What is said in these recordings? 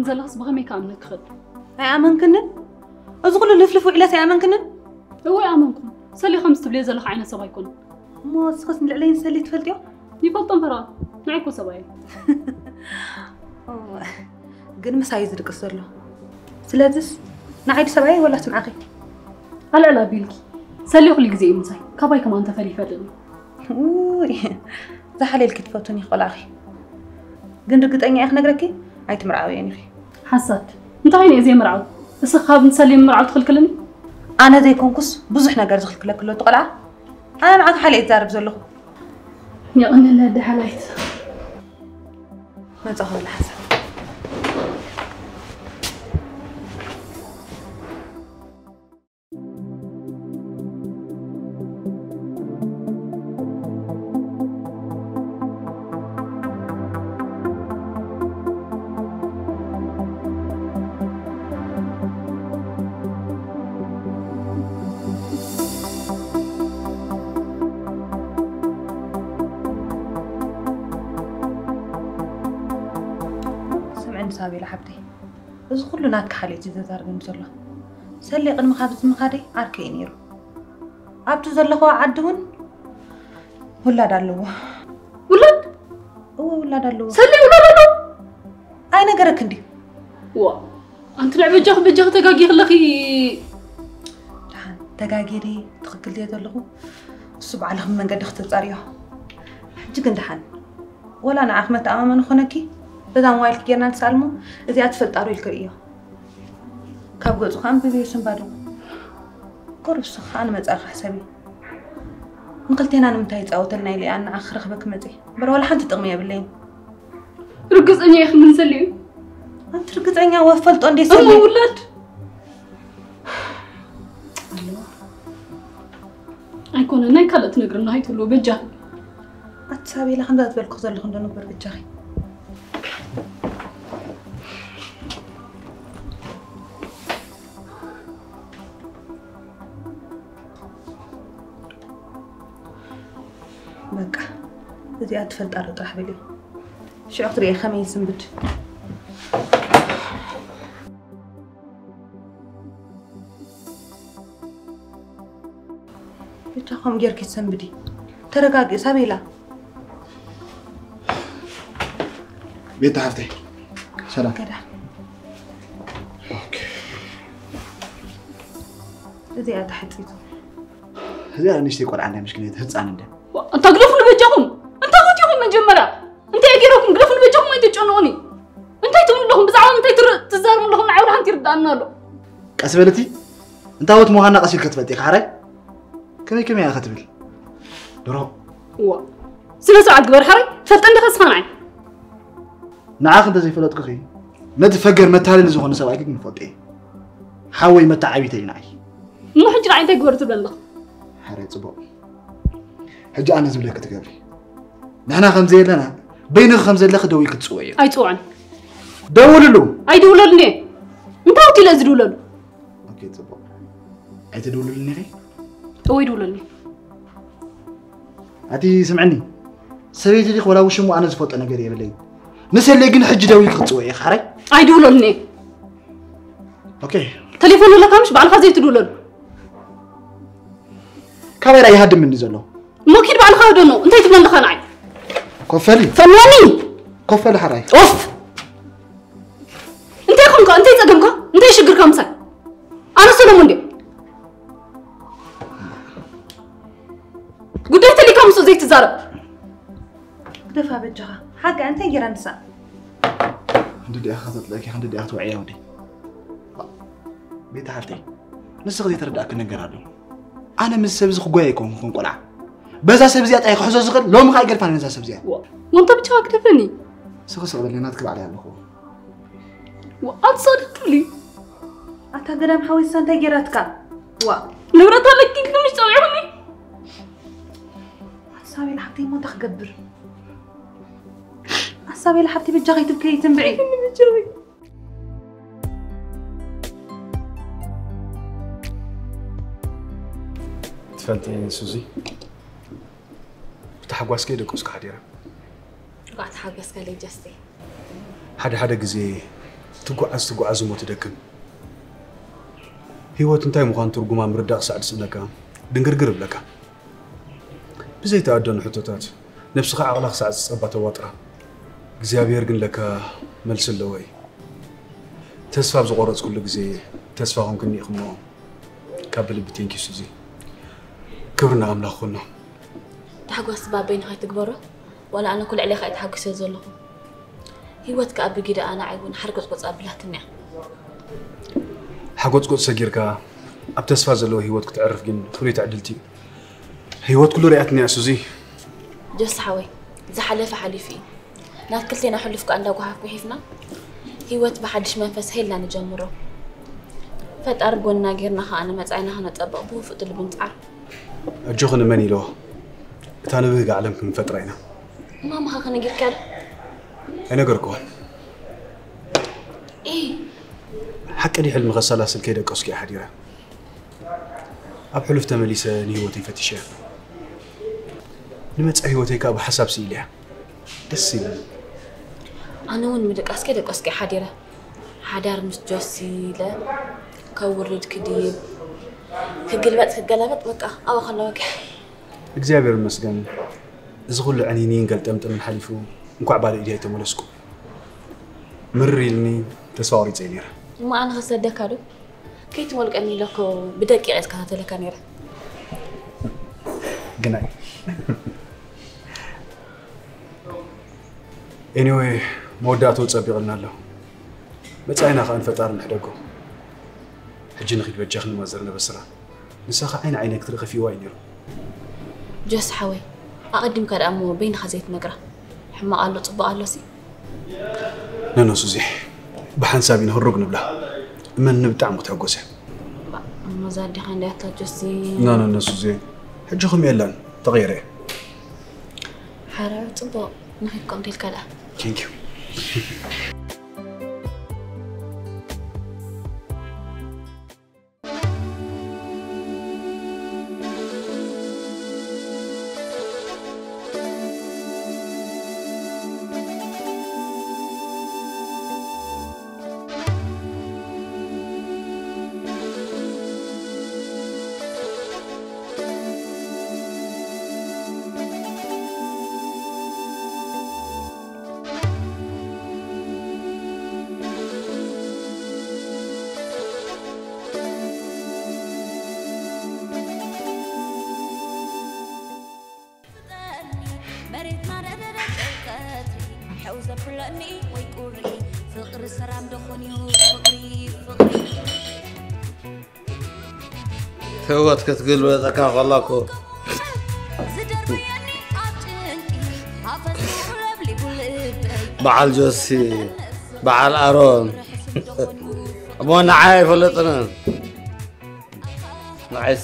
ዘለኽስ ብኸመይ ክኣምነኪ ክኽእል? ኣይኣመንክንን? እዚ ኩሉ ልፍልፍ ውዒለስ ኣይኣመንክንን? እወ ኣይኣመንኩን። ሰሊ ከምዚ ትብልዮ ዘለኺ ዓይነት ሰብ ኣይኮነን። እሞ ንስኽስ ንልዕለይን ሰሊ ትፈልጥዮ? ይፈልጦ እምበራ፣ ንዓይ እኮ ሰብኣይ እዩ። እወ፣ ግን ምሳይ እዩ ዝድቅስ ዘሎ። ስለዚስ ንዓይ ድዩ ሰብኣይ ወላስ ንዓኺ? ኣልዕል ኣቢልኪ። ሰሊ ኩሉ ግዜ እዩ ምሳይ። ካባይ ከማን ተፈልዩ ይፈልጥኒ። ውይ፣ ዝሓለልኪ ትፈቱኒ ቆልዓኺ። ግን ርግጠኛ እየ ክነግረኪ፣ ኣይትምርዓውዮን ኢኺ። ሓሳድ። እንታይ ኮይኑ እየ ዘይምርዓው? እስኺ ካብ ንሰሊ ምምርዓው ትኽልክልኒ? ኣነ ዘይኮንኩስ ብዙሕ ነገር ዝኽልክለኪ ኣሎ እቲ ቆልዓ። ኣነ ንዓኺ ሓልየ እዛረብ ዘለኹ። የቐንየለይ ኣደ ሓላይት። መጻኹ በላ ሓሳብ። ስምዕኒ ሳቤላ ሓብተይ፣ እዚ ኩሉ ናትካ ሓልዮት እዩ ዘዛርበኒ ዘሎ። ሰሌ ቅድሚ ካብ እዚ ምኻደይ ዓርከይ እዩ ነይሩ። ኣብቲ ዘለኹዎ ዓዲ እውን ውላድ ኣለዎ። ውላድ? እዎ፣ ውላድ ኣለዎ። ሰሌ ውላድ ኣለዎ? ኣይነገረክን ድዩ? ዋ፣ ኣንቲ ልዕ በጃኺ፣ በጃኺ ተጋጊኺ ኣለኺ። ደሓን ተጋጊ ድየ ትኽክል ድየ ዘለኹ? እሱ ባዕልኺ ብመንገዲ ክተጻርዮ። ሕጂ ግን ደሓን። ወላ ንዓኺ መተኣማመኒ ክኾነኪ፣ በዛ ሞባይልኪ ጌርና ንስኣል እሞ፣ እዚኣ ትፈልጣ ዶ ኢልኪ ርእዮ። ካብ ገጹ ከኣ ኣንብብዮ ስንባደ። ቁሩብ ንስኺ ከኣ ንመጻኢኺ ሕሰቢ። ንኽልቴና ንምንታይ ይጻወተልና ኢለ እየ ንዓኺ ክረኽበኪ መጺኤ። እምበር ዋላ ሓንቲ ጥቕሚ የብለይን። ርግጸኛ ኢኺ ግን ሰሊኡ? ኣንቲ ርግጸኛ ወ ፈልጦ እንዴ እሞ ሰሊኡ? ውላድ? ኣለዋ። ኣይኮነን፣ ናይ ካልእ ትነግርና ኣይትህልዎ፣ በጃኺ። ኣቲ ሳቤላ፣ ከምዛ ዝበልኩ ዘለኹ እንዶ ንግበር በጃኺ። በቃ፣ እዚኣ ትፈልጣ ዶ ጥራሕ በልዮ። ሽዑ ክትርእየ ከመይ ይስንብድ። ብቻ ከም ጌርኪ ትሰንብዲ። ተረጋጊ ሳቤላ። ቤታ ሓፍተይ፣ ሰላም። ከዳ። ኦኬ። እዚኣ ተሓጺቱ። እዚኣ ንእሽተይ ቆልዓ እንዳ፣ ምስኪነይቲ ህጻን እንዳ። ዋ፣ እንታ ግደፉ ንበጃኹም። እንታይ ኮቲኹም መጀመርያ? እንታይ ገይረኩም? ግደፉ ንበጃኹም፣ ኣይትጨንቑኒ። እንታይ ትብሉ ኣለኹም? ብዛዕባ እንታይ ትር-፣ ትዛረቡ ኣለኹም? ንዓይ ሓንቲ ይርድኣና ኣሎ። ቀስ በልቲ። እንታወት ምዃና ቀስ ኢልኪ ትፈልጢ ኢኺ ሓራይ? ከመይ ከመይ ኢኻ ትብል? ድሮ። እዋ። ስነ ስርዓት ግበር ሓራይ። ትፈልጠኒ ዲኻ እስኻ ንዓይ? ንዓኺ እንተዘይፈለጥኩኺ፣ ነቲ ፈገር መታለሊ ዝኾነ ሰብኣይኪ ግን እፈልጦ እየ። ሓወይ መተዓቢተይ እዩ ንዓይ። እሞ ሕጂ ንዓይ እንታይ ግበር ትብለኒ ኣለኻ? ሓራይ ጽቡቕ። ሕጂ ኣነ ዝብለኪ ትገብሪ። ንሕና ከም ዘየለና፣ በይንኺ ከም ዘለኺ ደዊልኪ ትጽውዕዮ። ኣይጽውዕን። ደውልሉ። ኣይድውለሉን እየ። እንታይ ወኪለ እዚ ድውለሉ? ኦኬ፣ ጽቡቕ። ኣይትድውልሉን ኢኺ? እወ፣ ይድውለሉን እየ። ኣቲ ስምዕኒ፣ ሰበይቲ ዲኺ ወላ ውሽሙ ኣነ ዝፈልጦ ነገር የብለይን። ንሰለይ ግን ሕጂ ደዊልኪ ክትጽውዒ ኢኺ ሓራይ? ኣይድውለሉን እየ። ኦኬ። ተሌፎን ኣለካ ምሽ ባዕልኻ ዘይትድውለሉ? ካበይ ራይ ይሃድም እንዲ ዘሎ? እሞ ኪድ ባዕልኻ ወደኖ፣ እንታይ ትብለኒ ኣለኻ ንዓይ? ኮፈሊ። ፈንወኒ! ኮፈሊ ሓራይ። ኦፍ! እንታይ ኾንካ? እንታይ ጸገምካ? እንታይ ሽግርካ ምሳይ? ኣነ ሰለሙን ድየ? ጉዳይ ተሊካ ምስኡ ዘይትዛረብ። ግደፋ በጃኻ። ሓቂ እንታይ ጌራ ንሳ? ክንዲ ዲኣ ከተጥልእኪ፣ ክንዲ ዲኣ ክትውዕያ ወደይ። ቤታ ሓፍተይ፣ ንስኺ ዘይተረዳእኪ ነገር ኣሎ። ኣነ ምስ ሰብ እዚ ክጓየ ኣይኮንኩን ቆልዓ። በዛ ሰብ እዚኣ ጥራይ ክሕዞ ዝኽእል፣ ሎሚ ከኣ ይገድፋ ነዛ ሰብ እዚኣ። ዋ፣ ወንተ ብቻ ግደፈኒ። ስኺ ስቕ በሊ፣ ናትኪ ባዕለይ ኣለኹ። ዋ፣ ኣትሳደብ ትብሊ። ኣታ ገዳም ሓወይሳ እንታይ ጌራትካ? ዋ፣ ንብረት ኣለኪ ግን ምሽ ጸዊዑኒ። ኣቲ ሳቤላ ሓብተይ እሞ እንታይ ክገብር? ኣቲ ሳቤላ ሓብተይ በጃኺ ትብከይ ትንብዒ። ትፈልጢ ሱዚ፣ ብታሕጓስከ ደቀስኩ ሓዲረ። እንኳዕ ተሓጎስካለይ ጀስቲ። ሓደ ሓደ ግዜ ትጓዓዝ ትጓዓዝ እሞ ትደክም። ህይወት እንታይ ምዃኑ ትርጉማ ምርዳእ ክሳዕ ዝስእነካ ድንግርግር እብለካ። ብዘይተኣደኑ ሕቶታት ነብስኻ ዓቕላ ክሳዕ ዝጸባ ተዋጥራ። እግዚኣብሔር ግን ለካ መልሲ ኣለዎ እዩ። ተስፋ ኣብ ዝቖረጽኩሉ ግዜ ተስፋ ኮንክኒ ኢኹሞ። ካብ ብልቢ ቴንኪ ሱዚ። ክብሪ ንኣምላኽ ኩኖ። ታሕጓስ ባበይ ንኸይትግበሮ ዋላ ኣነ ኩሉ ዕሌኻ እየ ተሓጒሰ ዘለኹ። ህይወት ከኣ ብጊደኣ ንዓይ እውን ሓርጎጽጎጽ ኣቢላትኒ እያ። ሓጎጽጎጽ ሰጊርካ ኣብ ተስፋ ዘለዎ ህይወት ክትዕርፍ ግን ፍሉይ ትዕድልቲ እዩ። ህይወት ኩሉ ሪኣትኒ እያ ሱዚ። ጆሲ ሓወይ ዝሓለፈ ሓሊፉ እዩ። ናት ክልቴና ሕሉፍ ከኣ እንዳጓሓፍ ጉሒፍና ህይወት ብሓድሽ መንፈስ ሄልና ንጀምሮ። ፈጣሪ ጎንና ጌርና ከኣ ንመጻኢና ከነጸብቕ ብውፉጥ ልቢ ንጽዓር። ኣጆኺ ንመን ኢልዎ እታ ንብህግ ዓለም ክንፈጥራ ኢና። ማማኻ ከነጊርካያ ዶ? ኣይነገርክዎን። ኤይ ሓቂ ድዩ ሕልሚ ከሰላስል ከይደቀስኩ እየ ሓዲረ። ኣብ ሕሉፍ ተመሊሰ ንህይወተይ ፈቲሸ። ንመጻኢ ህይወተይ ከኣ ብሓሳብ ስኢለ እያ። ደስ ይብል። ኣነ እውን ምድቃስ ከይደቀስኩ እየ ሓዲረ። ሓዳር ምስ ጆሲ ኢለ ከውርድ ክድይብ ክግልበጥ ክገላበጥ በቃ ኣብኣ ከለወ ገ እግዚኣብሔር ይመስገን። እዚ ኩሉ ዕንይንይን ገልጠምጠምን ሓሊፉ እንኳዕ ባዶ ኢደይ ተመለስኩ። ምርር ኢልኒ ተስፋ ቆሪጸ እየ ነይረ። እሞ ኣነ ክሰደካ ዶ? ከይትሞልቀኒ ኢለ እኮ ብደቂቕ እየ ዝከታተለካ ነይረ። ግናይ anyway መወዳእትኡ ጸቢቕልና ኣሎ። መጻኢና ከኣ ንፈጣሪ ንሕደጎ። ሕጂ ንኺድ በጃኽኒ ማዘር ነበስራ። ንሳ ኸዓ ዓይኒ ዓይነይ ክትርኢ ከፊእዋ እዩ ነይሩ። ጆሲ ሓወይ ኣቐዲምካ ደኣ እሞ በይንኻ ዘይትነግራ ሕማቕ ኣሎ ጽቡቕ ኣሎሲ። ነኖ ሱዚ ብሓንሳብ ኢና ህሩግ ንብላ። እመኒ ብጣዕሚ ክትሕጎስ እያ። እሞ እዛ ኣዴኻ እንድያታ ጆሲ። ኖ ኖ ኖ ሱዚ ሕጂ ከም የላን ተቐይረ እየ። ሓራዊ ጽቡቕ ንኺድ ከምኡ ኢልካ ደኣ። Thank you። መሬትና ደደደ ቀትሪ ሕው ዘብለኒ ወይ ቁሪ ፍቕሪ ሰራም ደኾን እዩ ፍቕሪ ፍቕሪ ህይወት ክትግልበጠካ ከላ እኮ በዓል ጆሲ በዓል ኣሮን እሞ ንዓይ ኣይፈለጥንን ንዓይስ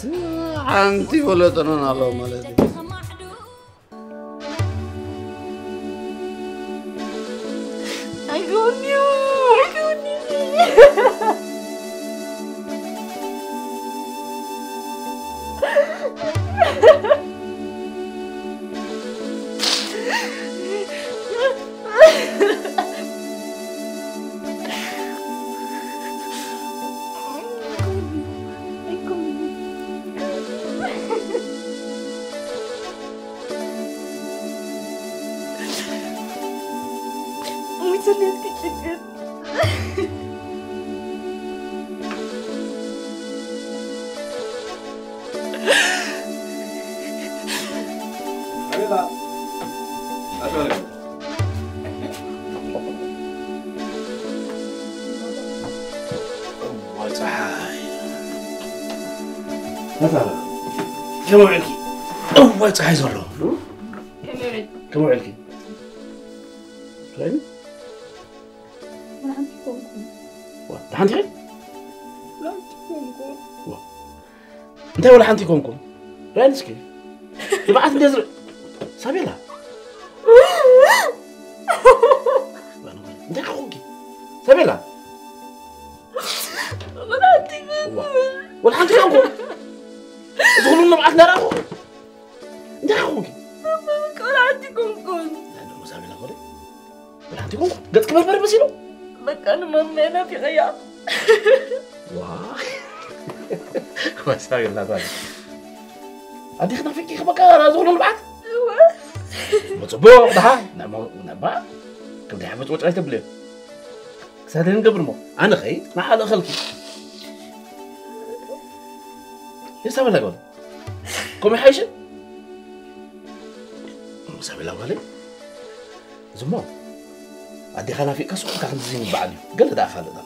ሓንቲ ይፈለጥንን ኣለዉ ማለት እዩ ከመይ ውዕልኪ? እዋይ ፀሓይ ዘሎ ከመይ ውዕልኪ? ደሓን ዲኺ? እንታይ ወላ ሓንቲ ይኮንኩም ራይን እስኪ ንብዓት እንደ ዝር ሳቤላ እንታይ ኮንኪ ሳቤላ ወላ ሓንቲ ይኮንኩም እዚ ኩሉ ንብዓት እንዳራኹ እንታይ ኮንኪ ወላ ሓንቲ ኮንኩም ሳቤላ ኮ ወላ ሓንቲ ኮንኩም ገጽ ክበርበር መሲሉ በቃ ንማመ ናፊቐያ። ዋ ወሳብ የላታ ኣዴኺ ናፊቂ በቃ ዝኾነ ልብዓት ጽቡቕ ደሓ ነባ ከም ደሓ በጭበጭ ኣይተብልዮ ክሳደ ንገብር እሞ ኣነ ኸይ ንሓደ ኸልኪ የሳበላ ጓል ከምኡ ይሓይሽ ሳበላ ጓለይ እዝሞ ኣዴኻ ናፊቅካ ሱቕ ኢልካ ክንድዚ ይንበዓል እዩ ገለ ደኣ ካልእ ደኣ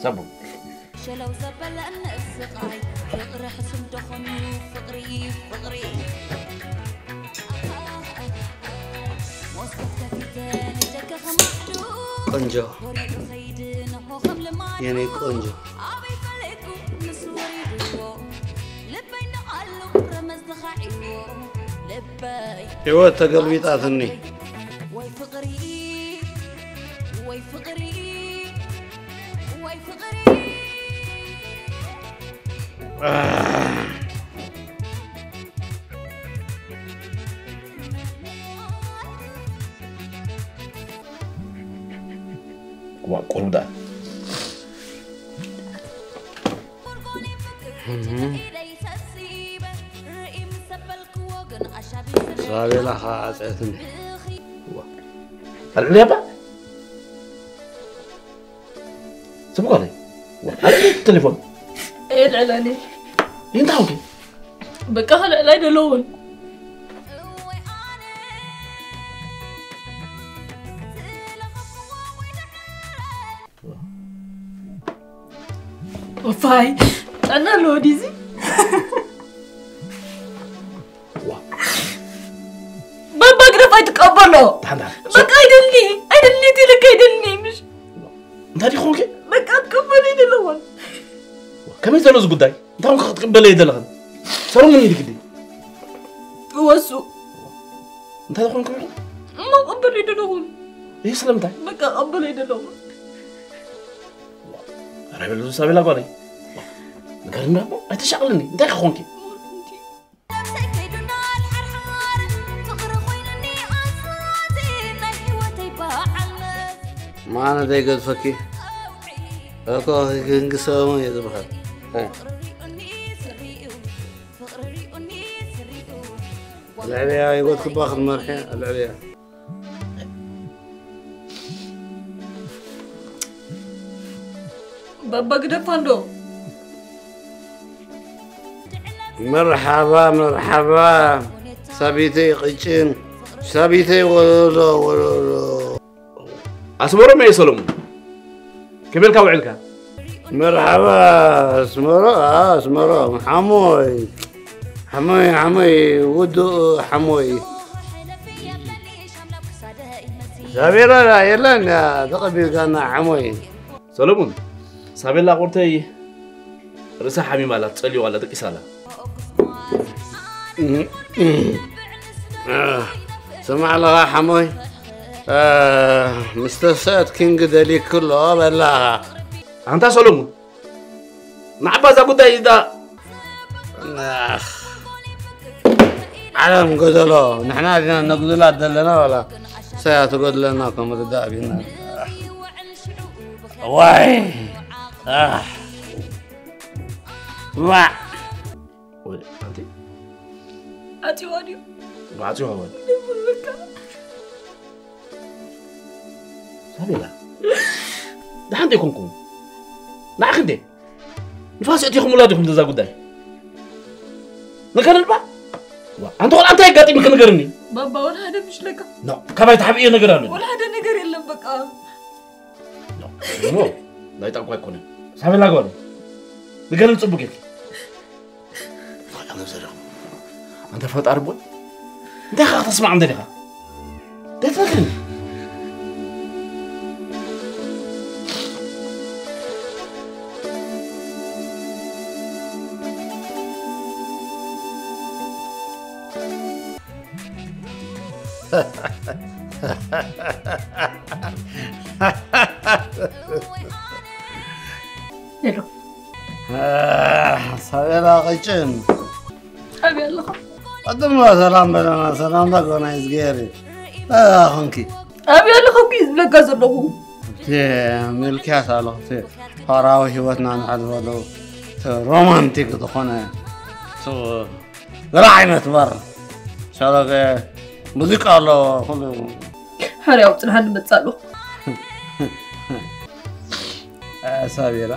ሰቡ ሸለው ዘበለኒ ስቓይ ፍቕሪ ሕሱም ደኾኑ ፍቕሪ ፍቕሪ ሞስኮት ከፊተ ንደገ ከማዕዱ ቆንጆ ወሪዱ ኸይድ ንሆ ከም ልማዱ የኔ ቆንጆ ኣበይ ፈሊጥኩ ንሱ ወሪድዎ ልበይ ንቓሉ ረመዝ ተኻዒዎ ልበይ ህይወት ተገልቢጣትኒ ወይ ፍቕሪ ወይ ፍቕሪ ወይ ፍቕሪ ዋ ቁሩብ ደኣ ሳቤላ ከዓ ዓፀትኒ ኣልዕልያ እባ ስብኳለይ ኣልዕሊ ቴሌፎን እየልዕለኒ እንታይ ኾንኪ በቃ ክልዕል ኣይደለውን እፋይ ጥዕና ኣለዎ ዲዚ በባ ግደፍ ኣይትቀበሎ በቃ ኣይደልኒ ኣይደልኒ ትልክ ኣይደልኒ ምሽ እንታይ ዲኹንኪ በቃ ትቀበሎ ኣይደለዎን ከመይ ዘሎ እዚ ጉዳይ እንታይ ኾንኪ ክትቅበለ ኣይደለኽን ሰሎሞን ይድግዲ እወሱ እንታይ ኾንኪ እሞ ቀበሎ ኣይደለኹን ይህ ስለምንታይ በቃ ቀበሎ ኣይደለኹን ኧረ በሉ ሳቤላ ጓለይ ንገርና እሞ ኣይተሻቕልኒ እንታይ ኾንኪ ማነ ዘይገድፈኪ እኮ ክንግሰሙ እየ ዝበሃል ልዕልያ ይጎትክባ ክትመርሐ ልዕልያ በባ ግደፋ እንዶ መርሓባ መርሓባ ሳቢተይ ቅጭን ሳቢተይ ወለሎ ወለሎ ኣስመሮም እየ ሰሎሙን ከመይ ኢልካ ውዒልካ መርሓባ ኣስመሮ ኣስመሮም ሓሞይ ሓሞይ ሓሞይ ውዱእ ሓሞይ ሳቤላ የለን ተቐቢልካና ሓሞይ ሰሎሙን ሳቤላ ቁርተይ ርእሳ ሓሚማ ኣላ ትጸልዩ ኣላ ደቂሳ ኣላ ስማዕ ኣለኻ ሓሞይ ምስ ተሰአት ኪንግ ደሊክ ኣሎ በላ ኣንታ ሰሎሙን ንዓባ እዛ ጉዳይ እዛ ዓለም ጎደሎ ንሕና ዲና ነጉድላ ዘለና ዋላ ሰያ ትጎድለና ከም ርዳእ ቢና ዋይ ዋዕ ኣንቲ ኣፅዋ ድዩ ባዕፅዋ ወል ደብርካ ሳቤላ ደሓን ዘይኮንኩም ንዓኺ እንዴ ንፋስ እቲኹም ውላድ ኢኹም እዛ ጉዳይ ንገረልባ ኣንተ ቆልዓ እንታይ ኣጋጢምኪ ንገርኒ ባባ ወላ ሓደ ምሽለካ ካባይ ተሓብእዮ ነገር ኣሎ ወላ ሓደ ነገር የለን በቃ እሞ ናይ ጣንኳ ኣይኮነን ሳቤላ ጓል ንገረል ፅቡቅ ኢልኪ ፈጣሪ ዘረኹ ኣንተ ፈጣሪ ቦይ እንታይ ኻ ተስማዕ እንደ ዲኻ ደትረክኒ ሄሎ ሳቤላ ቅጭን ኣበይ ኣለኻ ቅድም ሰላም በለና ሰላምታ ጎና ይዝገር ኮንኪ ኣበይ ኣለኹ እኮ እዩ ዝብለካ ዘለኹ። እቲ ሚልክያስ ኣሎ፣ እቲ ፋራዊ ህይወትና ንሕልፈሉ፣ እቲ ሮማንቲክ ዝኾነ፣ እቲ ገለ ዓይነት ባር። ሰለገ ሙዚቃ ኣሎ፣ ኩሉ። ሕርያው ጽንሓ ንመጽእ ኣለኹ። ሳቢራ፣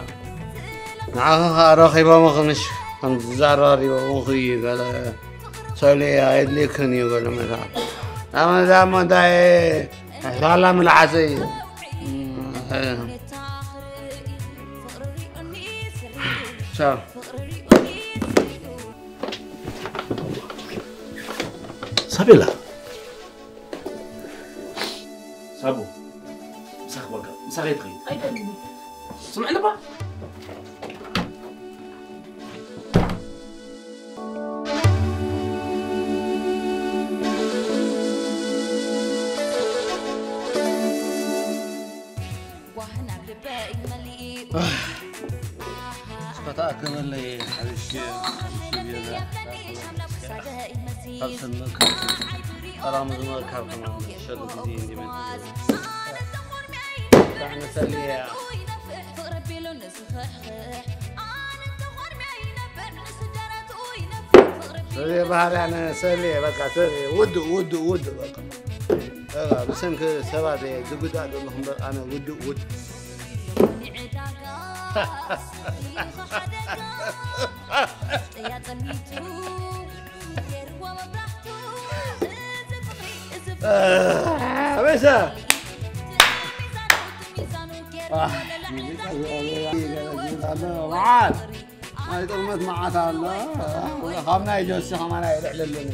ንዓኻ ኸኣ ረኺቦምኽንሽ፣ ከም ዝዛራሪቦምኺ ገለ ሰልየ ኣየድልየክን እዩ ገለ መታ። ኣመዳ መዳየ፣ ሳላ ምልዓሰይ። ቻው። ሳቤላ። ሳቡ፣ ምሳኽ በቃ፣ ምሳኽ ይትኸይድ። ኣይደልን። ስምዕኒ እባ። እስከ ተኣከበለይ፣ ሓብሽ፣ ሓብሽ ቢራ። ካብ ሰምዕ፣ ካብ ሰምዕ። ጠራሙዝ መ-፣ ካብ ከማን ዝሸጡ ግዜ እንዲመጽእ። ብጣዕሚ ሰልየ። ሰልየ ባህርያ ነ-፣ ሰልየ፣ በቃ፣ ሰልየ፣ ውዱእ፣ ውዱእ፣ ውዱእ፣ በቃ። በቃ፣ ብሰንኪ ሰባት እየ ዝጉዳእ ዘለኹ እምበር፣ ኣነ ውዱእ፣ ውዱእ። ኣበሳ። በዓል ናይ ጥልመት መዓት ኣሎ። ካብ ናይ ጆሲ ከማን ኣይልዕለሉን።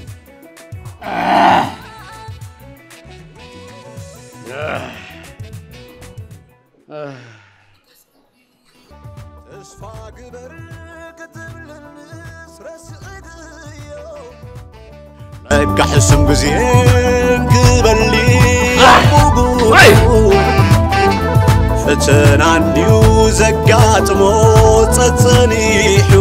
ተስፋ ግበር ክትብልንስ ረስዕክዮ። ለካ ሕሱም ግዜ ክበሊ ኣይ! ጉዱ ፈተና እንድዩ ዘጋጥሞ ጸጸኒሑ።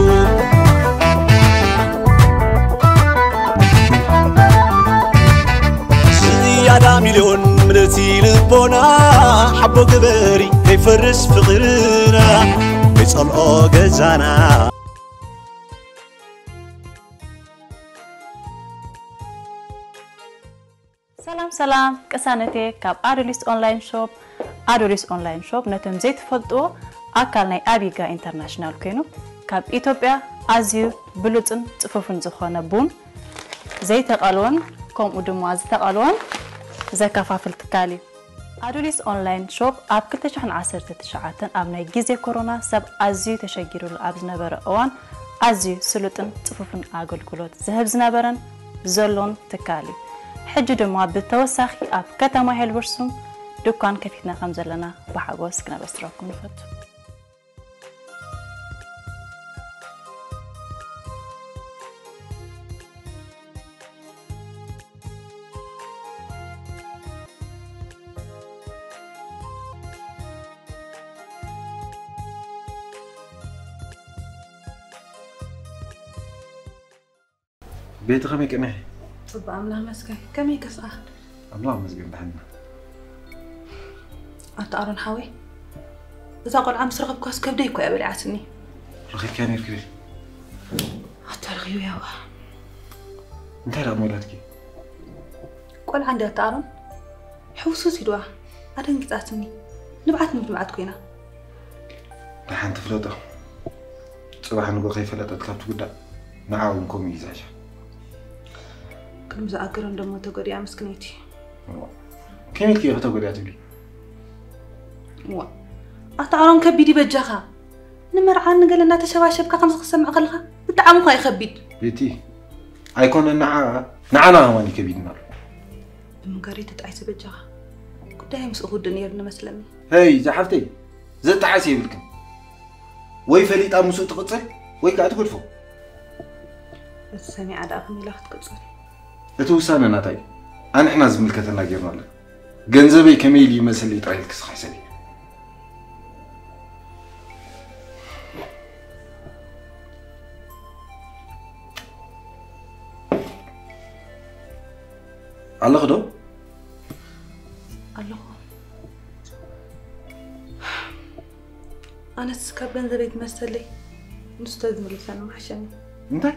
ዝያዳ ሚልዮን ምልእቲ ልቦና ሓቦ ግበሪ ከይፈርስ ፍቕርና ከይጸልኦ ገዛና። ሰላም ሰላም ቅሳነቴ ካብ ኣዶሊስ ኦንላይን ሾፕ። ኣዶሊስ ኦንላይን ሾፕ ነቶም ዘይትፈልጥዎ ኣካል ናይ ኣቢጋ ኢንተርናሽናል ኮይኑ ካብ ኢትዮጵያ ኣዝዩ ብሉጽን ጽፉፍን ዝኾነ ቡን ዘይተቐልወን ከምኡ ድማ ዝተቐልወን ዘከፋፍል ትካል እዩ። ኣዱሊስ ኦንላይን ሾፕ ኣብ ክልተ ሽሕን ዓሰርተ ትሽዓተን ኣብ ናይ ግዜ ኮሮና ሰብ ኣዝዩ ተሸጊሩሉ ኣብ ዝነበረ እዋን ኣዝዩ ስሉጥን ጽፉፍን ኣገልግሎት ዝህብ ዝነበረን ዘሎን ትካል እዩ። ሕጂ ድማ ብተወሳኺ ኣብ ከተማ ሄልበርሱም ድኳን ከፊትና ከም ዘለና ብሓጎስ ክነበስረኩም ንፈቱ። ቤቲ ከመይ ቅንሒ? ጽቡቕ ኣምላኽ መስገን። ከመይ ከስኣ? ኣምላኽ መስገን ደሓን ኢና። ኣታ ኣሮን ሓወይ፣ እዛ ቆልዓ ምስ ረኸብኳስ ከብደይ እኮ እያ በሊዓትኒ። ረኺብኪያ ነይርኪ ድዩ? ኣታ ረኺበያ እዋ። እንታይ ደኣ ሞላትኪ? ቆልዓ እንድያ ኣታ ኣሮን። ሕውስውስ ኢልዋ ኣደንጊጻትኒ። ንብዓት ንብዓት ኮይና። ደሓን ትፍለጦ። ጽባሕ ንግሆ ከይፈለጠት ካብ ትጉዳእ ንዓ እውን ከምኡ እዩ ዝሕሻ። ቅድሚ ዝኣገረ እንደሞ ተጎዲኣ ምስክነይቲ። እዋ። ከመይ ኢልኪ ኢኺ ተጎዲኣ ትብሊ? እዋ። ኣታ ኣሮን ከቢድ እዩ በጃኻ። ንመርዓ ንገለ እናተሸባሸብካ ከምዚ ክሰምዕ ከለኻ ብጣዕሚ እኳ እዩ ከቢድ። ቤቲ፣ ኣይኮነን ንዓ፣ ንዓና ከማን እዩ ከቢድና ኣሎ። ብምንጋር ተጣይሰ በጃኻ። ጉዳይ ምስኡ ክውድእ ነይሩ ንመስለኒ። ሄይ፣ ዝሓፍተይ፣ ዘጣዓስ የብልክን። ወይ ፈሊጣ ምስኡ ትቕጽል፣ ወይ ከኣ ትገድፎ። እዚ ሰሚዓ ደኣ ከመይ ኢላ ክትቅጽል? እቲ ውሳነ ናታ እዩ። ኣንሕና ዝምልከተና ጌርና ኣለና። ገንዘበይ ከመይ ኢሉ ይመልሰለይ ጥራይ ኢልኪ ስኻ ሕሰቢ። ኣለኺ ዶ? ኣሎ ኣነስ ካብ ገንዘበይ ትመሰለይ ንሱ ተዝምልሰኒ ምሓሸኒ። እንታይ?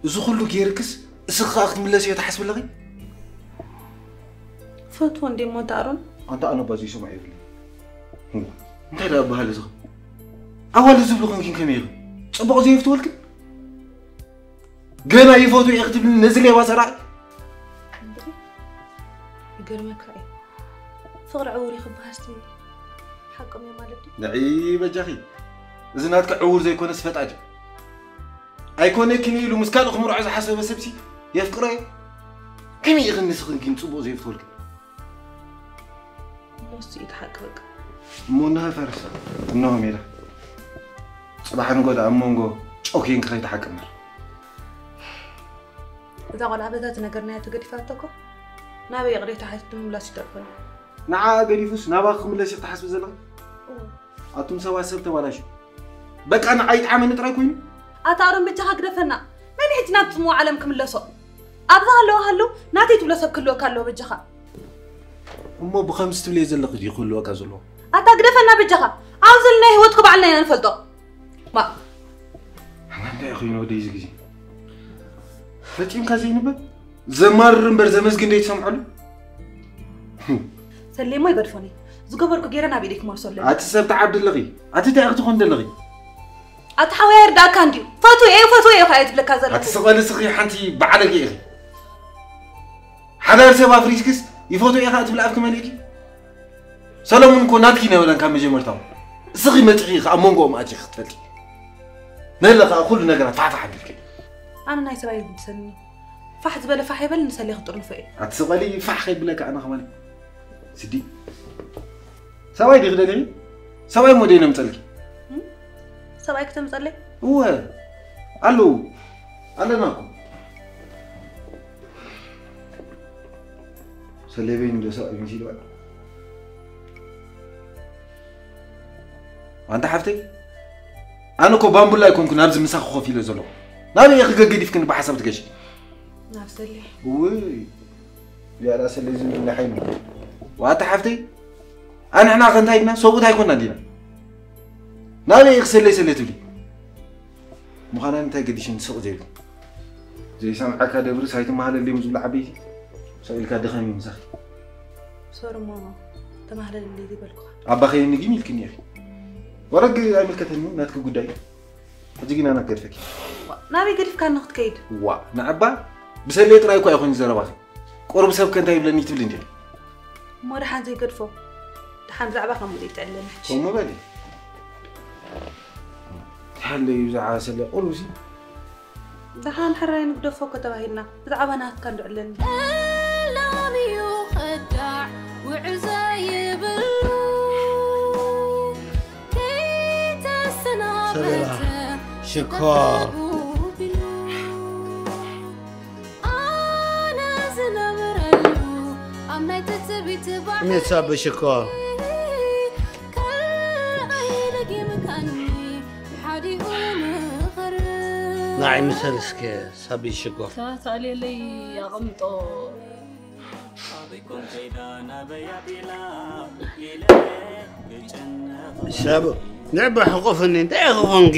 እዚ ኩሉ ጌርክስ እስኺ ከኣ ክትምለስዮ ትሓስቢ ኣለኺ? ፈትዎ እንዴ እሞ እንተ ኣሮን? ኣንታ ኣነ ባዚ ይሰምዖ የብለይ። እንታይ ደኣ በሃል እዚ? ኣዋልድ ዝብሉ ኮንኪን ከመይ ኢኺ? ጽቡቕ ዘየፍትወልክን? ገና ይፈቱ እየ ክትብልኒ ነዚ ሌባ ሰራቂ? ይገርመካ እዩ። ፍቕሪ ዕውር እዩ ክበሃልሲ ሓቆም እዩ ማለት ድዩ? ንዒ በጃኺ። እዚ ናትኪ ዕውር ዘይኮነስ ፈጣጅ። ኣይኮነክን ኢሉ ምስ ካልእ ክምርዖ ዝሓሰበ ሰብሲ የፍቅሮ እየ። ከመይ ኢኺ ንስኺ ግን ጽቡቕ ዘይፍትወልክን? እሞ እሱ እዩ እቲ ሓቂ በቃ። እሞ እንሆ ፈረስ፣ እንሆ ሜዳ። ጽባሕ ንጎ ደኣ ኣብ መንጎ ጨው ኬንኪ ከይትሓቂ እምበር። እዛ ቆልዓ በዛ ዝነገርናያ ተገዲፋቶ እኮ ናበይ ይቕሬታ ሓቲቱ ምምላስ ይተርፈኒ። ንዓ ገዲፉስ ናባኺ ክምለስ ኢኺ ትሓስቢ ዘለኺ? እወ። ኣቱም ሰባት ሰብ ተባላሹ። በቃ ንዓይ ይጥዓመኒ ጥራይ ኮይኑ። ኣታ ኣሮን በጃኻ ግደፈና። መን ሕጂ ናብ ጽምዋ ዓለም ክምለሶ? ኣብዛ ሃለዋ ሃሉ ናተይ ትብሎ ሰብ ክህልወካ ኣለዎ በጃኻ። እሞ ብኸምዚ ትብልዮ ዘለኺ ድዩ ክህልወካ ዘለዎ? ኣታ ግደፈና በጃኻ። ኣብ ዘለናዮ ህይወትኩ ባዕልና ኢና ንፈልጦ። ማ ኣነ እንታይ ኮይኑ ወደይ እዚ ግዜ ፈጺምካ ዘይንበብ ዘማርር እምበር ዘመስግን ደይ ትሰምዐሉ። ሰሌሞ ይገድፎኒ ዝገበርኩ ገይረ ናብ ኢደይ ክመልሶ ኣለኒ። ኣቲ ሰብ ትዓብዲ ኣለኺ። ኣቲ እንታይ ክትኾን ደለኺ? ኣቲ ሓወይ ኣይርዳእካ እንድዩ። ፈትወ እየ ፈትወ እየ እየ ትብለካ ዘለኹ። ኣቲ ስቕ በሊ ስኺ ሓንቲ ባዕለጌ ኢኺ። ሓዳር ሰብ ኣፍሪስክስ ይፈትዎ ኢኻ ትብል ኣፍኪ መሊእኪ። ሰለሙን እኮ ናትኪ ነበረን ካብ መጀመርታው። እስኺ መጺኺ ኢኺ ኣብ መንጎኦም ኣቲኺ ክትፈልጢ። ነለ ከኣ ኩሉ ነገራት ፋሕፋሕ ኣቢልኪ። ኣነ ናይ ሰብኣይ ይልግሰኒ። ፋሕ ዝበለ ፋሕ ይበል ንሰሌ ክጥርንፎ እየ። ኣቲ ስቕ በሊ ፋሕ ከይብለካ ኣነ ከማን። ስዲ። ሰብኣይ ዲኺ ደሊኺ? ሰብኣይ እሞ ደይ ነምጸልኪ። ሰብኣይ ክተምጸለይ? እወ ኣለዉ ኣለና እኮ። ሰሌበይ ንዶ ሰብኣይ መሲልዋ። ኣንታ ሓፍተይ ኣነ እኮ ባምቡላ ኣይኮንኩን ኣብዚ ምሳኺ ኮፍ ኢለ ዘለኹ። ናበይ ኢኺ ገገዲፍክኒ ብሓሳብ ትገሺ? ናብ ሰሌ። እውይ ያላ ሰሌ ዝብል ሓይሉ። ዋታ ሓፍተይ ኣንሕና ከ እንታይ ድና ሰብኡት ኣይኮንና ዲና? ናበይ ኢኺ ሰሌ ሰሌ ትብሊ? ምዃና እንታይ ገዲሽን ስቕ ዘይብል ዘይሰምዓካ ደብርስ ኣይትመሃለለይ ዝብሉ ዓበይቲ ሰቕ ኢልካ ድኸም እዩ ምሳኺ። ሶሪ እሞ ተማህለለለይ ዘይበልኩኻ። ኣባኸይኒ ግን ኢልክኒ ኢኺ። ወረግ ኣይምልከተኒ ናትኪ ጉዳይ። ሕጂ ግን ኣነ ክገድፈኪ። ናበይ ገዲፍካኒ ክትከይድ? ዋእ ንዕባ ብሰለይ ጥራይ እኳ ኣይኮን ዘረባኺ። ቁሩብ ሰብ ከ እንታይ ይብለኒ ትብሊ እንዲኺ? እሞ ደሓን ዘይገድፎ ደሓን ብዛዕባ ከምኡ ዘይጥዕለኒ ሕጂ። ከምኡ በሊ። ትሓለዩ ብዛዕባ ሰለ ቁሩብ ሲ ደሓን ሕራይ ንግደፎ እኮ ተባሂልና ብዛዕባ ናትካ እንዶ ዕለኒ። ጠላም እዩ ከዳዕ ውዕዘ ይብሉ ከይተሰናበተ ሰበላ ሽኮር ኣነ ዝነብረሉ ኣብ ናይ ትጽቢት ባሕሪ እኔ ሳበ ሽኮር ከይለጊምካኒ ሓዲኡ ምኽሪ ንዓይ ምሰል እስከ ሳቢ ሽኮር ተታልየለይ ኣቐምጦ ሰብ ንዕባ ሕቆፍኒ እንታይ ኢኺ ኾንኪ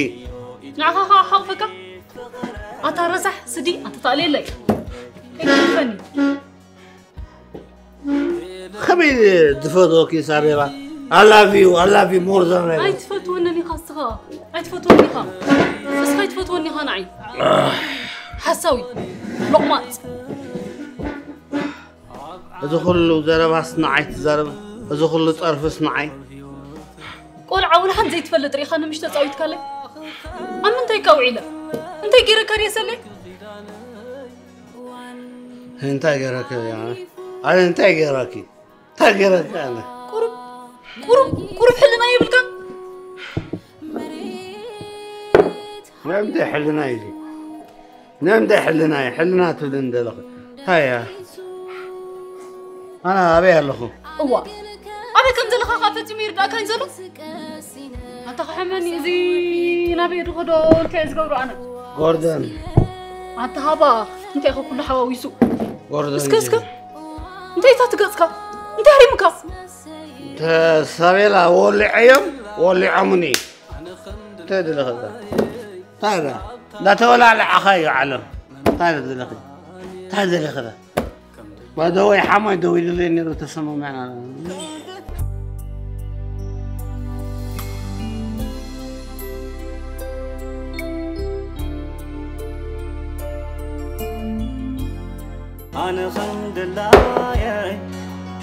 ንዓኻ ከዓ ሓቕፈካ ኣታ ረሳሕ ስዲ ኣታ ተኣልየለይ ከይትፈኒ ከመይ ዝፈትወኪ ሳቤላ I love you I love you more than ever ኣይትፈትወንን ኢኻ እስኻ ኣይትፈትወኒ ኢኻ እስኻ ኣይትፈትወኒ ኢኻ ንዓይ ሓሳዊ ሎቕማፅ እዚ ኩሉ ዘረባስ ንዓይ ትዛረብ፣ እዚ ኩሉ ጸርፍስ ንዓይ። ቆልዓ ወላ ሓንቲ ዘይትፈልጥ ርኢኻ ንምሽ ተጻዊትካለይ? ኣብ ምንታይ እካ ውዒለ? እንታይ ገይረካ ድየ ሰሌ? እንታይ ገይረካ እያ? ኣነ እንታይ ገይረኪ? እንታይ ገይረኪ ኣነ? ቁሩብ ቁሩብ ቁሩብ ሕልና የብልካን? ናይ ምንታይ ሕልና እዩ እዚ? ናይ ምንታይ ሕልና እዩ? ሕልና ትብልኒ ዘለኺ እንታይ እያ? ኣነ ኣበይ ኣለኹ? እዋ ኣበይ ከም ዘለኻ ኸኣ ፈጺሙ ይርዳእካ እዩ ዘሎ? ኣታ ክሕመኒ እዚ ናበይ ድኸዶ ኢልካ እየ ዝገብሮ ኣነ። ጎርደን ኣታ ሃባ እንታይ ኢኻ ኩሉ ሓዋዊሱ? ጎርደን እስከ እስከ እንታይ እታ ትገጽካ? እንታይ ሃሪሙካ? ሳቤላ ወሊዐዮም ወሊዖምኒ። እንታይ ደለኻ እዛ? እንታይ ደኣ? እንዳተወላለዓኻ እዩ ዓለም። እንታይ ደለኺ? እንታይ ደለኺ እዛ? ባደወይ ሓሞይ ደዊሉለይ ነይሩ ተሰማሚዕና። ኣነ ከም ድላየይ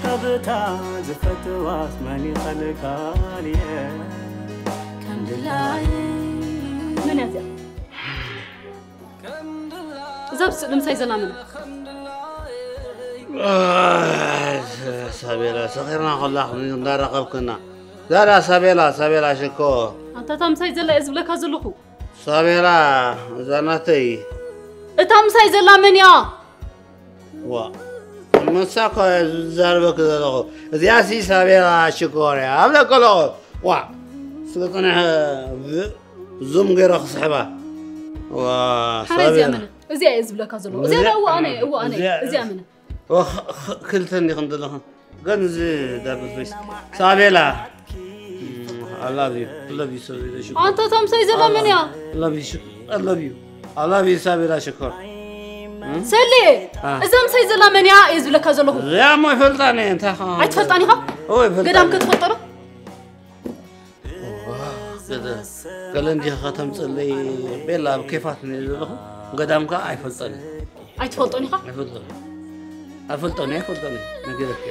ካብታ ዝፈትዋስ መን ይኸልካልየ ከም ድላየይ መን እያ እዚኣ? እዛ ኣብ ስእሊ ምሳይ ዘላ መን? ሳቤላ ሰኺርና ከላ እንዳራኸብክና ዛላ ሳቤላ ሳቤላ ሽኮ ኣንታ እታ ምሳይ ዘላ እየ ዝብለካ ዘለኹ። ሳቤላ እዛ ናተይ እታ ምሳይ ዘላ መን እያ? ዋ መሳ እኮ እየ ዝዛረበኪ ዘለኹ። እዚኣሲ ሳቤላ ሽኮር እያ ኣብለኪ ኣለኹ። ዋ ስለ ፅንሐ ዙም ገይረ ክስሕባ። ዋ ሓረ እዚኣ ሳቤላ መን? እዚኣ እየ ዝብለካ ዘለኹ። እዚኣ እዋ ኣነ እዋ ኣነ እዚኣ መን? ክልተ እንዲኽን ዘለኽን ግን እዚ ዳብል ፌስ ሳቤላ I love you I love you so much. ኣንታ እታ ምሳይ ዘላ መን እያ? I love you I love you I love you ሳቤላ ሽኮር። ሰሌ እዛ ምሳይ ዘላ መን እያ እየ ዝብለካ ዘለኹ። እዚኣ እሞ ይፈልጣን እየ እንታይ ኸ ኣይትፈልጣን ኢኻ? እወ ይፈልጣን ገዳም እየ። ክትፈልጦ ዶ? ገለ እንዲኻ ከተምፅለይ ቤላ ኣብ ኬፋት ነየ ዘለኹ። ገዳም ከዓ ኣይፈልጠን እየ። ኣይትፈልጦን ኢኻ? ኣይፈልጠን እየ። ኣይፈልጠን እየ ኣይፈልጠን እየ ነጊረኪ።